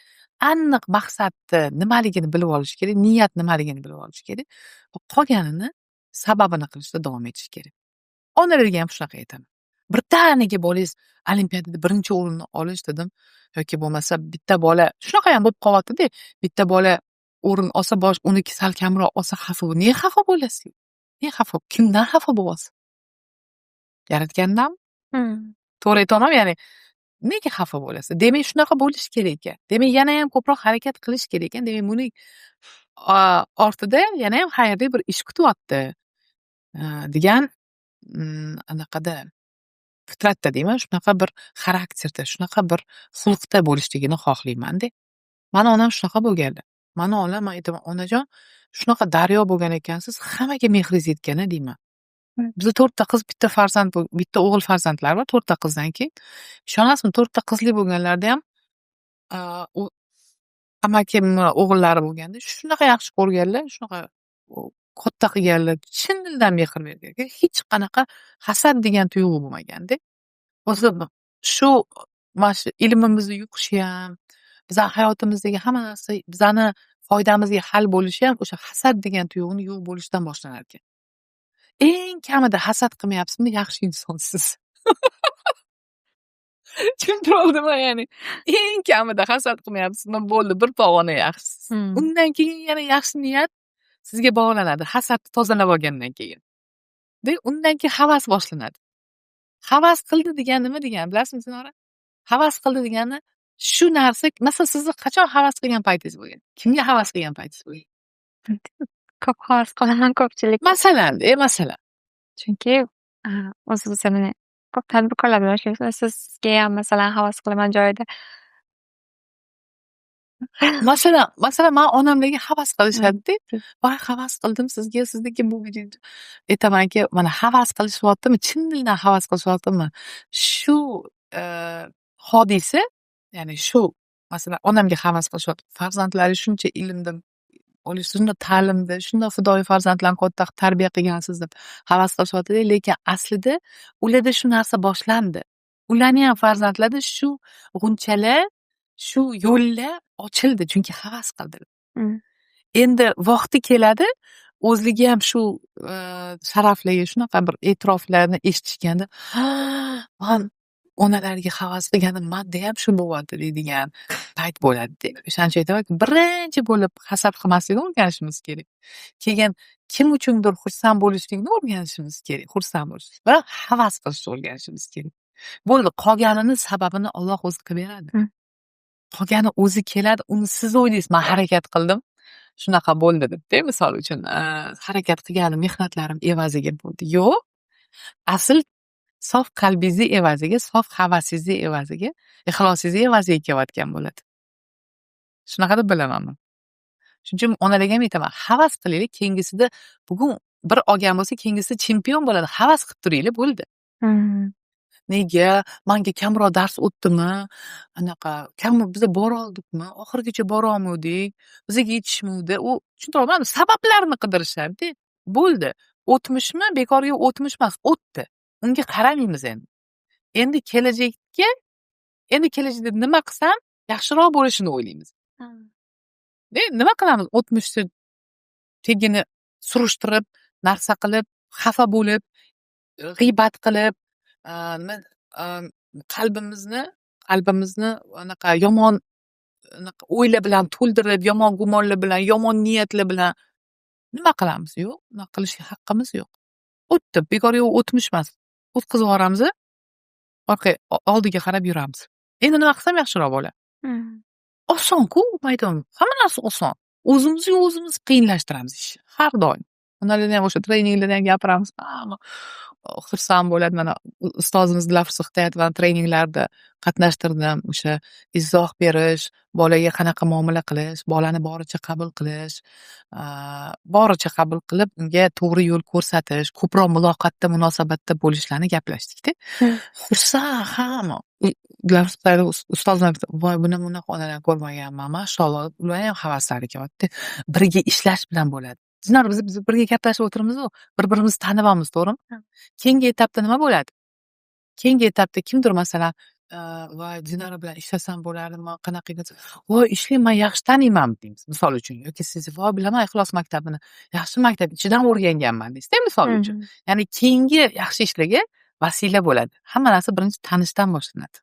Aniq maqsadni nimaligini bilib olish kerak, niyat nimaligini bilib olish kerak. Va qolganini sababini qilishda davom etish kerak. Onalarga ham shunaqa aytaman. Birdaniga bolangiz olimpiadada birinchi o'rinni olish dedim yoki bo'lmasa bitta bola shunaqa ham bo'lib qolyapti-da, bitta bola o'rin olsa, bosh uniki sal kamroq olsa, xafa. Nega xafa bo'lasiz? Nega xafa? Kimdan xafa bo'lyapsiz? Yaratgandanmi? To'g'ri aytyapmanmi? Ya'ni nega xafa bo'lasiz? Demak, shunaqa bo'lishi kerak ekan. Demak, yanayam ko'proq harakat qilish kerak ekan. Demak, buning ortida yanayam xayrli bir ish kutyapti degan anaqada, fitratda deyman, shunaqa bir xarakterda, shunaqa bir xulqda bo'lishligini xohlaymanda. Mani onam shunaqa bo'lganlar. Mani onam, man aytaman: "Onajon, shunaqa daryo bo'lgan ekansiz, hammaga mehringiz yetgan a", deyman. Bizda to'rtta qiz, bitta farzand, bitta o'g'il farzandlar bor to'rtta qizdan keyin. Ishonasizmi, to'rtta qizli bo'lganlarida ham u amakimni o'g'illari bo'lganda shunaqa yaxshi ko'rganlar, shunaqa katta qilganlar, chin dildan mehr bergan. Hech qanaqa hasad degan tuyg'u bo'lmaganda. O'zi shu mana shu ilmimizni yuqishi ham, bizani hayotimizdagi hamma narsa bizani foydamizga hal bo'lishi ham o'sha hasad degan tuyg'uni yo'q bo'lishidan boshlanar ekan. Eng kamida hasad qilmayapsizmi, yaxshi insonsiz. Tushuntira oldimmi ya'ni? Eng kamida hasad qilmayapsizmi, bo'ldi, bir pog'ona yaxshisiz. Undan keyin yana yaxshi niyat sizga bog'lanadi, hasadni tozalab olgandan keyin. De, undan keyin havas boshlanadi. Havas qildi degani nima degani, bilasizmi, Sinora? Havas qildi degani shu narsa, masalan, sizni qachon havas qilgan paytingiz bo'lgan? Kimga havas qilgan paytingiz bo'lgan? Ko'p havas qilaman ko'pchilik. Masalan, masalan. Chunki o'zi mana ko'p tadbirkorlar bilan ishlaysiz. Sizga ham, masalan, havas qilaman joyida. Masalan, mani onamlarga havas qilishadida. "Voy, havas qildim sizga, sizniki bu", aytamanki, mana havas qilishyaptimi, chin dildan havas qilishyaptimi? Shu hodisa, ya'ni shu, masalan, onamga havas qilishyapti. Farzandlari shuncha ilmda, shunday ta'limda, shunday fidoyi farzandlarni katta qilib tarbiya qilgansiz deb havas qilishyapti-da, lekin aslida ularda shu narsa boshlandi. Ularni ham farzandlarida shu g'unchalar, shu yo'llar ochildi, chunki havas qildilar. Endi vaqti keladi, o'zligi ham shu sharaflarga, shunaqa bir e'tiroflarni eshitishganda, "Ha, man onalarga havas qilganim manda ham shu bo'lyapti", deydigan payt bo'ladi-da. O'shaning uchun aytamanki, birinchi bo'lib hasad qilmaslikni o'rganishimiz kerak. Keyin kim uchundir xursand bo'lishlikni o'rganishimiz kerak, xursand bo'lish va havas qilishni o'rganishimiz kerak. Bo'ldi, qolganini sababini Alloh o'zi qilib beradi. Qolgani o'zi keladi, uni siz o'ylaysiz, man harakat qildim, shunaqa bo'ldi deb-da, misol uchun, harakat qilganim, mehnatlarim evaziga bo'ldi. Yo'q, asl sof qalbingizni evaziga, sof havasingizni evaziga, ixlosingizni evaziga kelayotgan bo'ladi. Shunaqa deb bilaman man. Shuning uchun onalarga ham aytaman, havas qilinglar, keyingisida bugun bir olgan bo'lsa, keyingisida chempion bo'ladi. Havas qilib turinglar, bo'ldi. Nega manga kamroq dars o'tdimi? Anaqa kam biza boroldikmi? Oxirigacha borolmadik. Bizaga yetishmovdi. U tushuntiryapman, sabablarni qidirishadi. Bo'ldi. O'tmishmi? Bekorga o'tmish emas, o'tdi. Unga qaramaymiz endi. Endi kelajakka, endi kelajakda nima qilsam yaxshiroq bo'lishini o'ylaymiz. De, nima qilamiz? O'tmishni tagini surishtirib, narsa qilib, xafa bo'lib, g'iybat qilib, nima, qalbimizni anaqa yomon anaqa o'ylar bilan to'ldirib, yomon gumonlar bilan, yomon niyatlar bilan nima qilamiz? Yo'q, unaqa qilishga haqqimiz yo'q. O'tdi, bekorga u o'tmish emas. O'tkazib yuboramiz, orqa oldiga qarab yuramiz. Endi nima qilsam yaxshiroq bo'ladi? Oson-ku u maydon. Hamma narsa oson. O'zimizga o'zimiz qiyinlashtiramiz ishni har doim. Ularda ham, o'sha treninglarda ham gapiramiz. Hamma xursand bo'ladi. Mana ustozimiz Dilafruz Hidoyatovaning treninglarida qatnashtirdim. O'sha izoh berish, bolaga qanaqa muomala qilish, bolani boricha qabul qilish, boricha qabul qilib, unga to'g'ri yo'l ko'rsatish, ko'proq muloqotda, munosabatda bo'lishlarni gaplashdik-da. Xursand hamma. Dilafruz ustozim: "Voy, buni bunaqa onalarni ko'rmaganman, mashalloh", ular ham havaslari kelyapti. Birga ishlash bilan bo'ladi. Tushunarli, biz birga gaplashib o'tiribmiz-u, bir-birimizni tanibyapmiz, to'g'rimi? Keyingi etapda nima bo'ladi? Keyingi etapda kimdir, masalan, "Voy, Dinora bilan ishlasam bo'ladimi, qanaqa?" desa, "Voy, ishlang, man yaxshi taniyman", deymiz, misol uchun. Yoki siz: "Voy, bilaman Ixlos maktabini, yaxshi maktab, ichidan o'rganganman", deysizda, misol uchun. Ya'ni keyingi yaxshi ishlarga vasila bo'ladi. Hamma narsa birinchi tanishdan boshlanadi.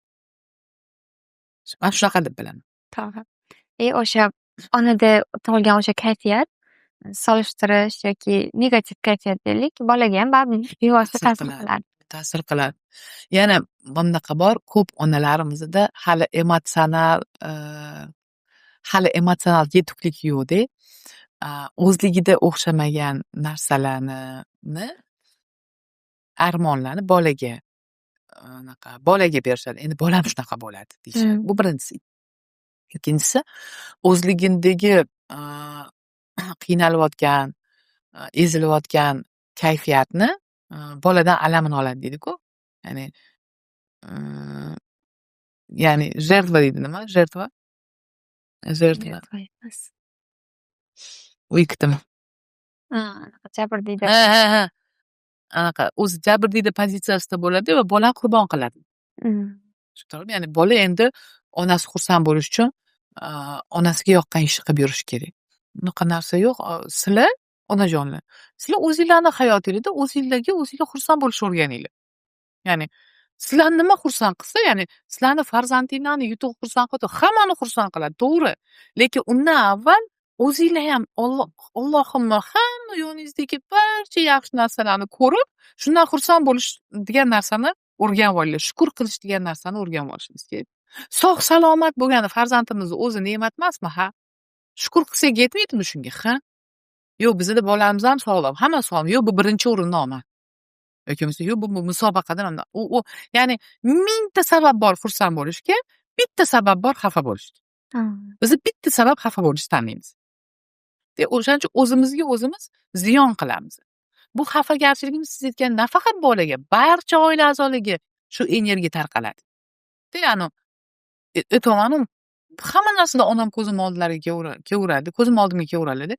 Man shunaqa deb bilaman. To'g'ri. И o'sha onada tug'ilgan o'sha kayfiyat, solishtirish yoki negativ kayfiyat deylik, bolaga ham baribir bevosita Ta'sir ta'sir qiladi. qiladi. Ta'sir qiladi. Yana bunaqa bor, ko'p onalarimizda hali emotsional yetuklik yo'qda. O'zligida o'xshamagan narsalarni, armonlarni bolaga, anaqa bolaga berishadi. Endi bolam shunaqa bo'ladi deyishadi. Bu birinchisi. Ikkinchisi, o'zligindagi qiynalayotgan, ezilayotgan kayfiyatni boladan alamini oladi deydi-ku. Ya'ni жертва deydi, nima? Жертва? Жертва. Emas. Victim. Ha, anaqa jabrdiyda. Ha. Anaqa o'zi jabrdiyda pozitsiyasida bo'ladi va bolani qurbon qiladi. Tushundingmi? Ya'ni bola endi onasi xursand bo'lishi uchun onasiga yoqqan ishni qilib yurishi kerak. Unaqa narsa yo'q. Sizlar, onajonlar, sizlar o'zinglarni hayotinglarda o'zinglarga o'zinglar xursand bo'lishni o'rganinglar. Ya'ni sizlarni nima xursand qilsa, ya'ni sizlarni farzandinglarni yutug'i xursand qiladi, hammani xursand qiladi, to'g'ri. Lekin undan avval o'zinglar ham Allohimni hamma yoningizdagi barcha yaxshi narsalarni ko'rib, shundan xursand bo'lish degan narsani o'rganib olinglar. Shukur qilish degan narsani o'rganib olishimiz kerak. Sog' salomat bo'lgani farzandimizni o'zi ne'mat emasmi? Ha. Shukur qilsak yetmaydimi shunga? Ha. Yo'q, bizada bolamiz ham sog'lom, hamma sog'lom. Yo'q, bu birinchi o'rinni olmadi. Yoki bo'lmasa, yo'q, bu musobaqada u ya'ni mingta sabab bor xursand bo'lishga, bitta sabab bor xafa bo'lishga. Biz bitta sabab xafa bo'lishni tanlaymiz. O'shaning uchun o'zimizga o'zimiz ziyon qilamiz. Bu xafagarchiligimiz, siz aytgan, nafaqat bolaga, barcha oila a'zolariga shu energiya tarqaladi. Ya'ni aytyapmanu, hamma narsada onam ko'zim oldilariga kelaveradi, ko'zim oldimga kelaveradi.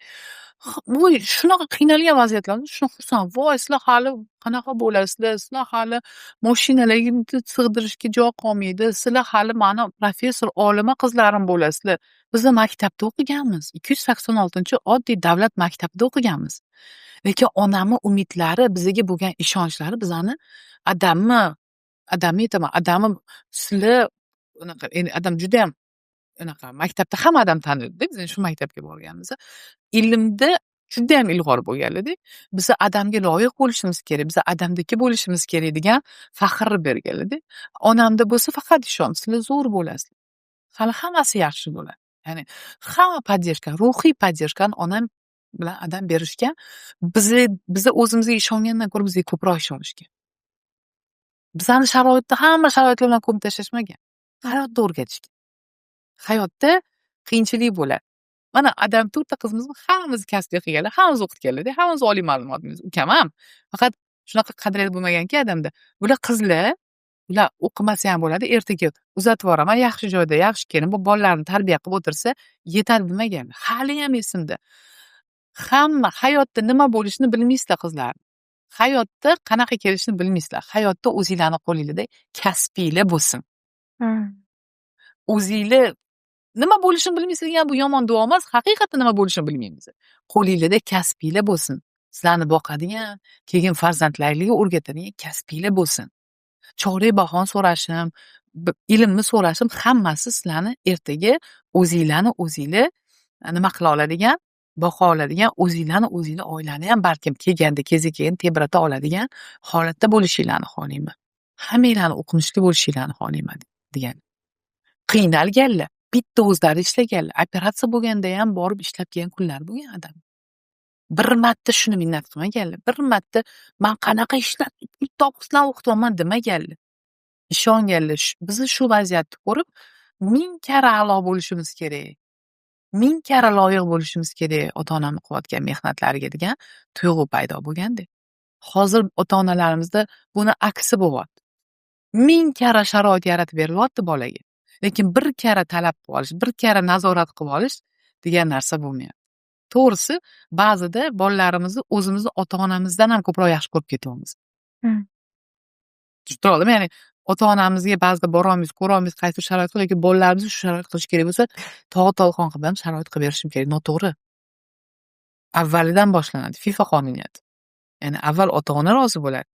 Voy, shunaqa qiynalgan vaziyatlarda shunaqa xursand. Voy, sizlar hali qanaqa bo'lasizlar, sizlar hali moshinalarga sig'dirishga joy qolmaydi, sizlar hali mani professor, olima qizlarim bo'lasizlar. Biz maktabda o'qiganmiz. 286-oddiy davlat maktabida o'qiganmiz. Lekin onamni umidlari, bizga bo'lgan ishonchlari bizani adamni aytaman, adamni sizlar unaqa, endi adam judayam unaqa maktabda hamma adam taniydi, biz shu maktabga borganmiz. Ilmda judayam ilg'or bo'lganlarda, biza adamga loyiq bo'lishimiz kerak, biza adamdiki bo'lishimiz kerak degan faxrni berganlarda. Onamda bo'lsa faqat ishonch, sizlar zo'r bo'lasizlar. Hali hammasi yaxshi bo'ladi. Ya'ni hamma поддержка, ruhiy поддержка ni onam bilan adam berishgan. Biza o'zimizga ishongandan ko'ra bizga ko'proq ishonishgan. Bizani sharoitda hamma sharoitlar bilan ko'mib tashlashmagan. Hayotda o'rgatishgan. Hayotda qiyinchilik bo'ladi. Mana adam to'rtta qizimizni hammamiz kasbli qilganlar, hammamiz o'qitganlar, hammamiz oliy ma'lumotimiz. Ukam ham. Faqat shunaqa qadriyat bo'lmaganki adamda. Bular qizlar, ular o'qimasa ham bo'ladi, ertaga uzatib yuboraman, yaxshi joyda, yaxshi kelin, bu bolalarni tarbiya qilib o'tirsa, yetadi demagan. Haliyam esimda. Hamma hayotda nima bo'lishini bilmaysizlar, qizlar. Hayotda qanaqa kelishini bilmaysizlar. Hayotda o'zinglarni qo'linglarda kasbinglar bo'lsin. O'zinglar nima bo'lishini bilmaysizlar degan bu yomon duo emas, haqiqatda nima bo'lishini bilmaymiz. Qo'linglarda kasbinglar bo'lsin. Sizlarni boqadigan, keyin farzandlaringga o'rgatadigan kasbinglar bo'lsin. Chorak bahon so'rashim, ilmni so'rashim hammasi sizlarni ertaga o'zinglarni o'zinglar nima qila oladigan, boqa oladigan, o'zinglarni o'zinglar oilani ham balkim kelganda kezi keyin tebrata oladigan holatda bo'lishinglarni xohlayman. Hammanglarni o'qimishli bo'lishinglarni xohlayman degan. Qiynalganlar, bitta o'zlari ishlaganlar, operatsiya bo'lganda ham borib ishlab kelgan kunlar bo'lgan adam. Bir marta shuni minnat qilmaganlar, bir marta man qanaqa ishlab pul topib sizlarni o'qityapman demaganlar. Ishonganlar. Bizni shu vaziyatni ko'rib, ming karra a'lo bo'lishimiz kerak. Ming karra loyiq bo'lishimiz kerak ota-onamni qilayotgan mehnatlariga degan tuyg'u paydo bo'lganda. Hozir ota-onalarimizda buni aksi bo'lyapti. Ming karra sharoit yaratib berilyapti bolaga. Lekin bir karra talab qilib olish, bir karra nazorat qilib olish degan narsa bo'lmayapti. To'g'risi, ba'zida bolalarimizni o'zimizni ota-onamizdan ham ko'proq yaxshi ko'rib ketyapmiz. Tushuntira oldimmi? Ya'ni ota-onamizga ba'zida borolmaymiz, ko'rolmaymiz qaysi sharoit, lekin bolalarimizga shu sharoit qilish kerak bo'lsa, tog' tolqon qilib ham sharoit qilib berishim kerak. Noto'g'ri. Avvalidan boshlanadi. FIFA qonuniyati. Ya'ni avval ota-ona rozi bo'ladi.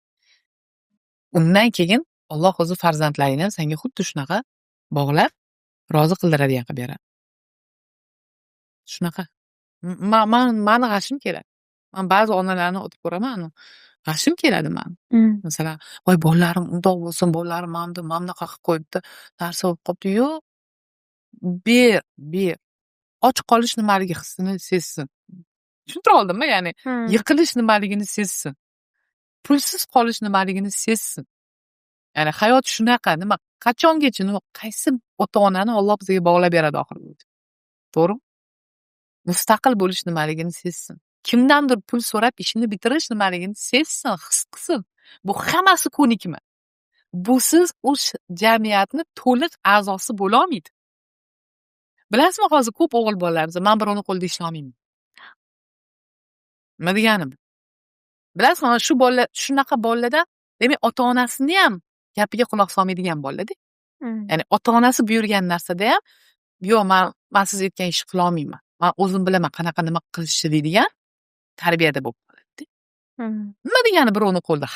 Undan keyin Alloh o'zi farzandlaringni ham senga xuddi shunaqa bog'lab, rozi qildiradigan qilib beradi. Shunaqa. Man mani g'ashim keladi. Man ba'zi onalarni o'tib ko'raman, g'ashim keladi mani. Masalan, voy, bolalarim undoq bo'lsin, bolalarim mana bunaqa qilib qo'yibdi, narsa bo'lib qolibdi. Yo'q. Ber, ber. Och qolish nimaligi hissini sezsin. Tushuntira oldimmi? Ya'ni yiqilish nimaligini sezsin. Pulsiz qolish nimaligini sezsin. Ya'ni hayot shunaqa, nima Qachongacha, nima, qaysi ota onani Olloh bizga bog'lab beradi oxirida, to'g'rimi? Mustaqil bo'lish nimaligini sezsin, kimdandir pul so'rab ishini bitirish nimaligini sezsin, his qilsin. Bu hammasi ko'nikma. Busiz u jamiyatni to'liq a'zosi bo'lolmaydi. Bilasizmi, hozir ko'p o'g'il bolalarimiz: "Man birovni qo'lida ishlolmayman". Nima degani bu, bilasizmi? Mana shu bolalar, shunaqa bolalardan, demak, ota onasini ham gapiga quloq solmaydigan bolalarda. Ya'ni ota onasi buyurgan narsada ham: "Yo'q, man siz aytgan ishni qilolmayman, man o'zim bilaman qanaqa, nima qilishni", deydigan tarbiyada bo'lib qoladida. Nima degani birovni qo'lida?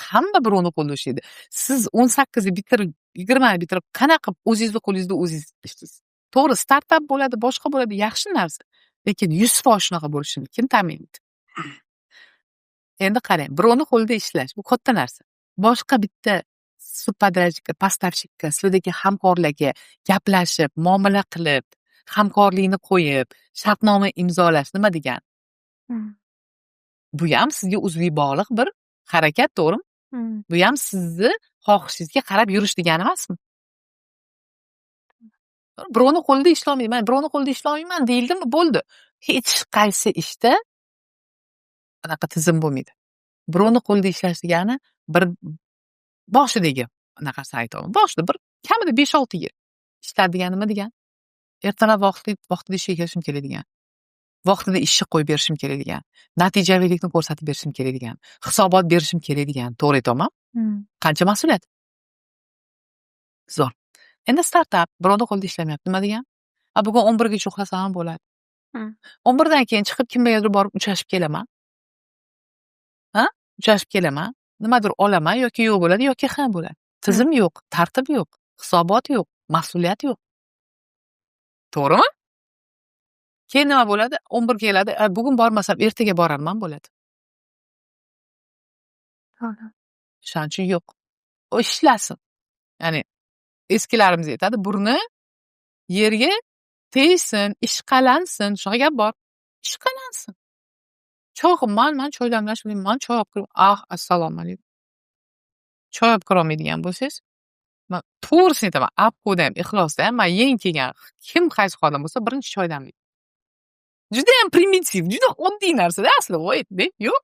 Hamma birovni qo'lida ishlaydi. Siz 18ni bitirib, 20ni bitirib, qanaqa qilib o'zingizni qo'lingizda o'zingiz ishlaysiz? To'g'ri, startap bo'ladi, boshqa bo'ladi, yaxshi narsa, lekin 100% shunaqa bo'lishini kim ta'minlaydi? Endi qarang, birovni qo'lida ishlash bu katta narsa. Boshqa bitta субподрядчик ka, поставщик ka, sizlardagi hamkorlarga gaplashib, muomala qilib, hamkorlikni qo'yib, shartnoma imzolash nima degani? Bu ham sizga uzviy bog'liq bir harakat, to'g'rimi? Bu ham sizni xohishingizga qarab yurish degani emasmi? Birovni qo'lida ishlolmayman, birovni qo'lida ishlolmayman deyildimi, bo'ldi. Hech qaysi ishda anaqa tizim bo'lmaydi. Birovni qo'lida ishlash degani bir boshidagi anaqasini aytyapman, boshida bir kamida 5-6 yil ishlab degani nima degani? Ertalab vaqtli vaqtida ishga kelishim kerak degan, vaqtida ishni qo'yib berishim kerak degan, natijaviylikni ko'rsatib berishim kerak degan, hisobot berishim kerak degan. To'g'ri aytyapmanmi? Qancha mas'uliyat, zo'r. Endi startap birovni qo'lida ishlamayapti nima degan? A, bugun 11gacha uxlasam ham bo'ladi, 11dan keyin chiqib kimgadir borib uchrashib kelaman, ha, uchrashib kelaman, nimadir olaman yoki yo'q bo'ladi yoki ha bo'ladi. Tizim yo'q, tartib yo'q, hisobot yo'q, mas'uliyat yo'q, to'g'rimi? Keyin nima bo'ladi? 11 keladi, bugun bormasam, ertaga borarman bo'ladi. O'shaning uchun yo'q, u ishlasin. Ya'ni eskilarimiz aytadi, burni yerga tegsin, ishqalansin, shunaqa gap bor, ishqalansin. Choy, man choy damlash bilmayman, man choy olib kirib, ah, assalomu alaykum, choy olib kirolmaydigan bo'lsangiz, man to'g'risini aytaman, Apkoda ham, Ixlosda ham man yangi kelgan kim, qaysi xodim bo'lsa, birinchi choy damlaydi. Judayam primitiv, juda oddiy narsada asli. Voy, yo'q,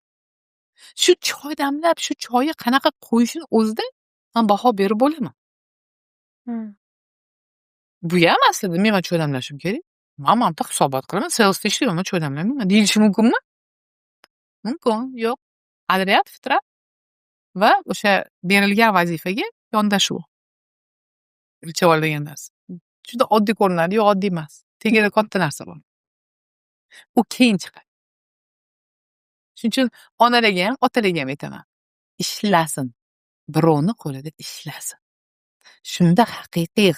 shu choy damlab, shu choyni qanaqa qo'yishini o'zida man baho berib bo'laman. Bu ham aslida men choy damlashim kerak, man mana bitta hisobot qilaman, salesda ishlayman, man choy damlamayman deyilishi mumkinmi? Mumkin. Yo'q, qadriyat, fitrat va o'sha berilgan vazifaga yondashuv o'lchab oladigan narsa. Juda oddiy ko'rinadi, yo'q, oddiy emas, tagida katta narsa bor, u keyin chiqadi. Shuning uchun onalarga ham, otalarga ham aytaman: ishlasin, birovni qo'lida ishlasin, shunda haqiqiy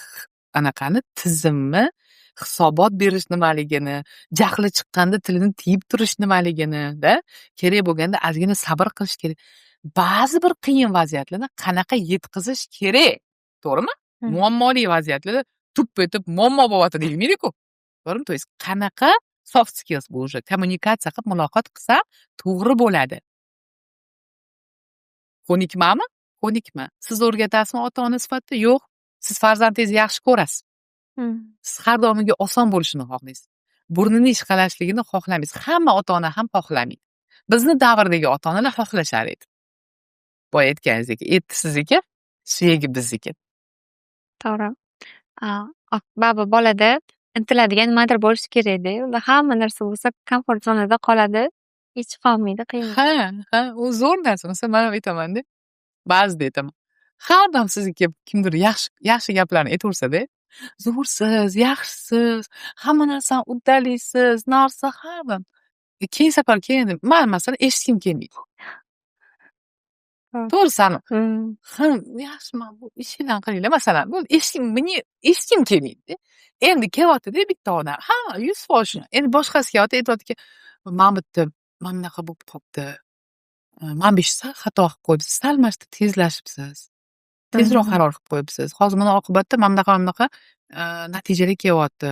anaqani, tizimni, hisobot berish nimaligini, jahli chiqqanda tilini tiyib turish nimaligini da, kerak bo'lganda ozgina sabr qilish kerak, ba'zi bir qiyin vaziyatlarni qanaqa yetkazish kerak, to'g'rimi? Muammoli vaziyatlarda tup etib muammo bo'lyapti deyilmaydiku, to'g'rimi? То есть qanaqa soft skills, bu уже kommunikatsiya qilib, muloqot qilsam to'g'ri bo'ladi. Ko'nikmami? Ko'nikma. Siz o'rgatasizmi ota ona sifatida? Yo'q, siz farzandingizni yaxshi ko'rasiz. Siz har doim unga oson bo'lishini xohlaysiz, burnini ishqalashligini xohlamaysiz. Hamma ota ona ham xohlamaydi. Bizni davrdagi ota onalar xohlashar edi. Boya aytganingizdek, eti sizniki, suyagi bizniki. To'g'ri. Baribir bolada intiladigan nimadir bo'lishi kerakda. Unda hamma narsa bo'lsa, komfort zonada qoladi, hech chiqolmaydi, qiyin. Ha, u zo'r narsa. Masalan, man ham aytamanda, ba'zida aytaman. Har doim sizga kelib kimdir yaxshi yaxshi gaplarni aytaversada, zo'rsiz, yaxshisiz, hamma narsani uddalaysiz, narsa har doim. Keyin safar keyin man, masalan, eshitgim kelmaydi. To'g'risi, ha, yaxshiman, bu ishinglarni qilinglar, masalan, bo'ldi, eshitgim, мне eshitgim kelmaydida. Endi kelyaptida bitta odam, ha, 100% shuni. Endi boshqasi kelyapti, aytyaptiki, mana bu yerda mana bunaqa bo'lib qolibdi. Mana bu ishni sal xato qilib qo'yibsiz, sal mana shu yerda tezlashibsiz. Tezroq qaror qilib qo'yibsiz. Hozir buni oqibatida mana bunaqa, mana bunaqa natijalar kelyapti.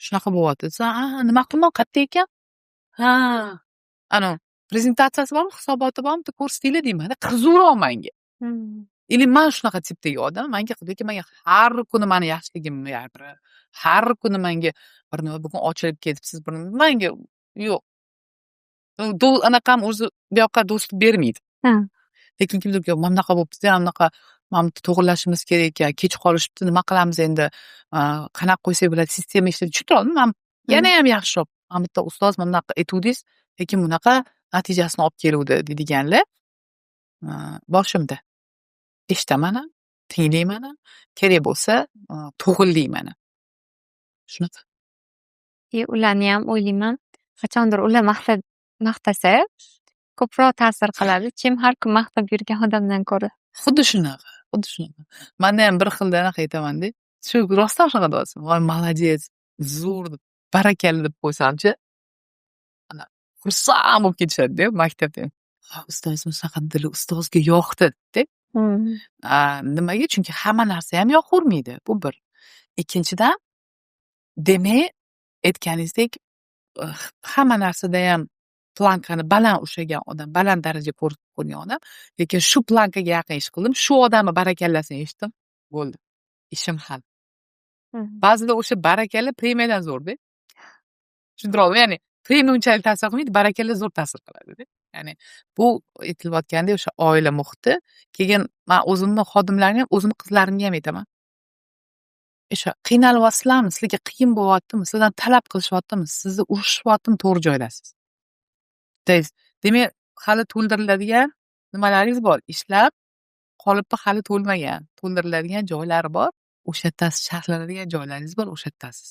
Shunaqa bo'lyapti desa, a, nima qilmoq, qayerda ekan? Ha, anavi prezentatsiyasi bormi, hisoboti bormi, bitta ko'rsatinglar deyman. Qiziqroq manga. Или man shunaqa tipdagi odam, manga, lekin manga har kuni mani yaxshiligimni gapirib, har kuni manga bir nima, bugun ochilib ketibsiz, bir nima, manga yo'q. Anaqam o'zi bu yoqqa do'stlik bermaydi. Lekin kimdir mana bunaqa bo'libdida, mana bunaqa, mana bu to'g'irlashimiz kerak ekan, kech qolishibdi, nima qilamiz endi, qanaqa qo'ysak bo'ladi, sistema ishlaydi, tushuntira oldim man yanayam yaxshiroq. Mana bitta ustoz mana bunaqa aytuvdingiz, lekin bunaqa natijasini olib keluvdi deydiganlar boshimda. Eshitaman ham, tinglayman ham, kerak bo'lsa, to'g'irlayman ham. Shunaqa. И ularniyam o'ylayman, qachondir ular maqtasa ko'proq ta'sir qiladi, чем har kun maqtab yurgan odamdan ko'ra. Xuddi shunaqa, xuddi shunaqa. Mandayam bir xilda anaqa aytamanda, shu rostdan shunaqa deyapsiz. Voy, молодец, zo'r deb, barakalla deb qo'ysamchi, ana xursand bo'lib ketishadi-da maktabda. Ha, ustozimiz shunaqa dedilar, ustozga yoqdi deb. Nimaga? Chunki hamma narsa ham yoqavermaydi. Bu bir. Ikkinchidan, demak, aytganingizdek, hamma narsada ham планка ni baland ushlagan odam, baland daraja ko'rgan odam, lekin shu планка ga yaqin ish qildim, shu odamni barakallasini eshitdim, bo'ldi. Ishim hal. Ba'zida o'sha barakalla premiyadan zo'rda. Tushuntira oldimmi? Ya'ni premiya unchalik ta'sir qilmaydi, barakalla zo'r ta'sir qiladida. Ya'ni bu aytilayotgandek o'sha oila muhiti. Keyin man o'zimni xodimlarimga ham, o'zimni qizlarimga ham aytaman. O'sha qiynalyapsizlarmi, sizlarga qiyin bo'lyaptimi, sizdan talab qilishyaptimi, sizni urishyaptimi, to'g'ri joydasiz. То есть, demak, hali to'ldiriladigan nimalaringiz bor. Ishlab, qolipda hali to'lmagan, to'ldiriladigan joylari bor. O'sha yerdasiz, sharhlanadigan joylaringiz bor, o'sha yerdasiz.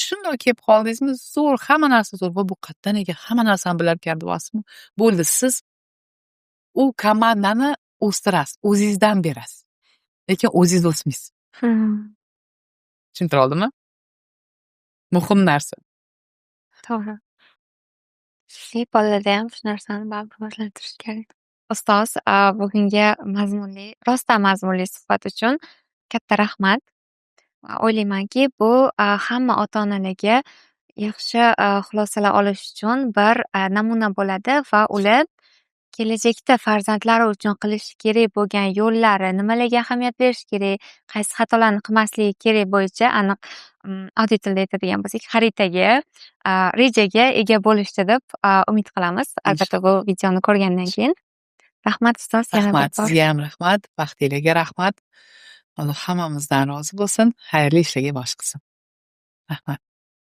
Shundoq kelib qoldingizmi, zo'r, hamma narsa zo'r. Voy, bu qayerdan ekan, hamma narsani bilarkan deyapsizmi? Bo'ldi, siz u komandani o'stirasiz, o'zingizdan berasiz. Lekin o'zingiz o'smaysiz. Tushuntira oldimmi? Muhim narsa. To'g'ri. Bolalarda ham shu narsani baribir rivojlantirish kerak. Ustoz, bugungi mazmunli, rostdan mazmunli suhbat uchun katta rahmat. O'ylaymanki, bu hamma ota-onalarga yaxshi xulosalar olish uchun bir namuna bo'ladi va ular kelajakda farzandlari uchun qilishi kerak bo'lgan yo'llari, nimalarga ahamiyat berish kerak, qaysi xatolarni qilmasligi kerak bo'yicha aniq, oddiy tilda aytadigan bo'lsak, xaritaga, rejaga ega bo'lishdi deb umid qilamiz. Albatta, bu videoni ko'rgandan keyin. Rahmat, ustoz, yana bir Rahmat, bor. sizga ham rahmat, vaqtinglarga rahmat. Alloh hammamizdan rozi bo'lsin, xayrli ishlarga bosh qilsin. Rahmat.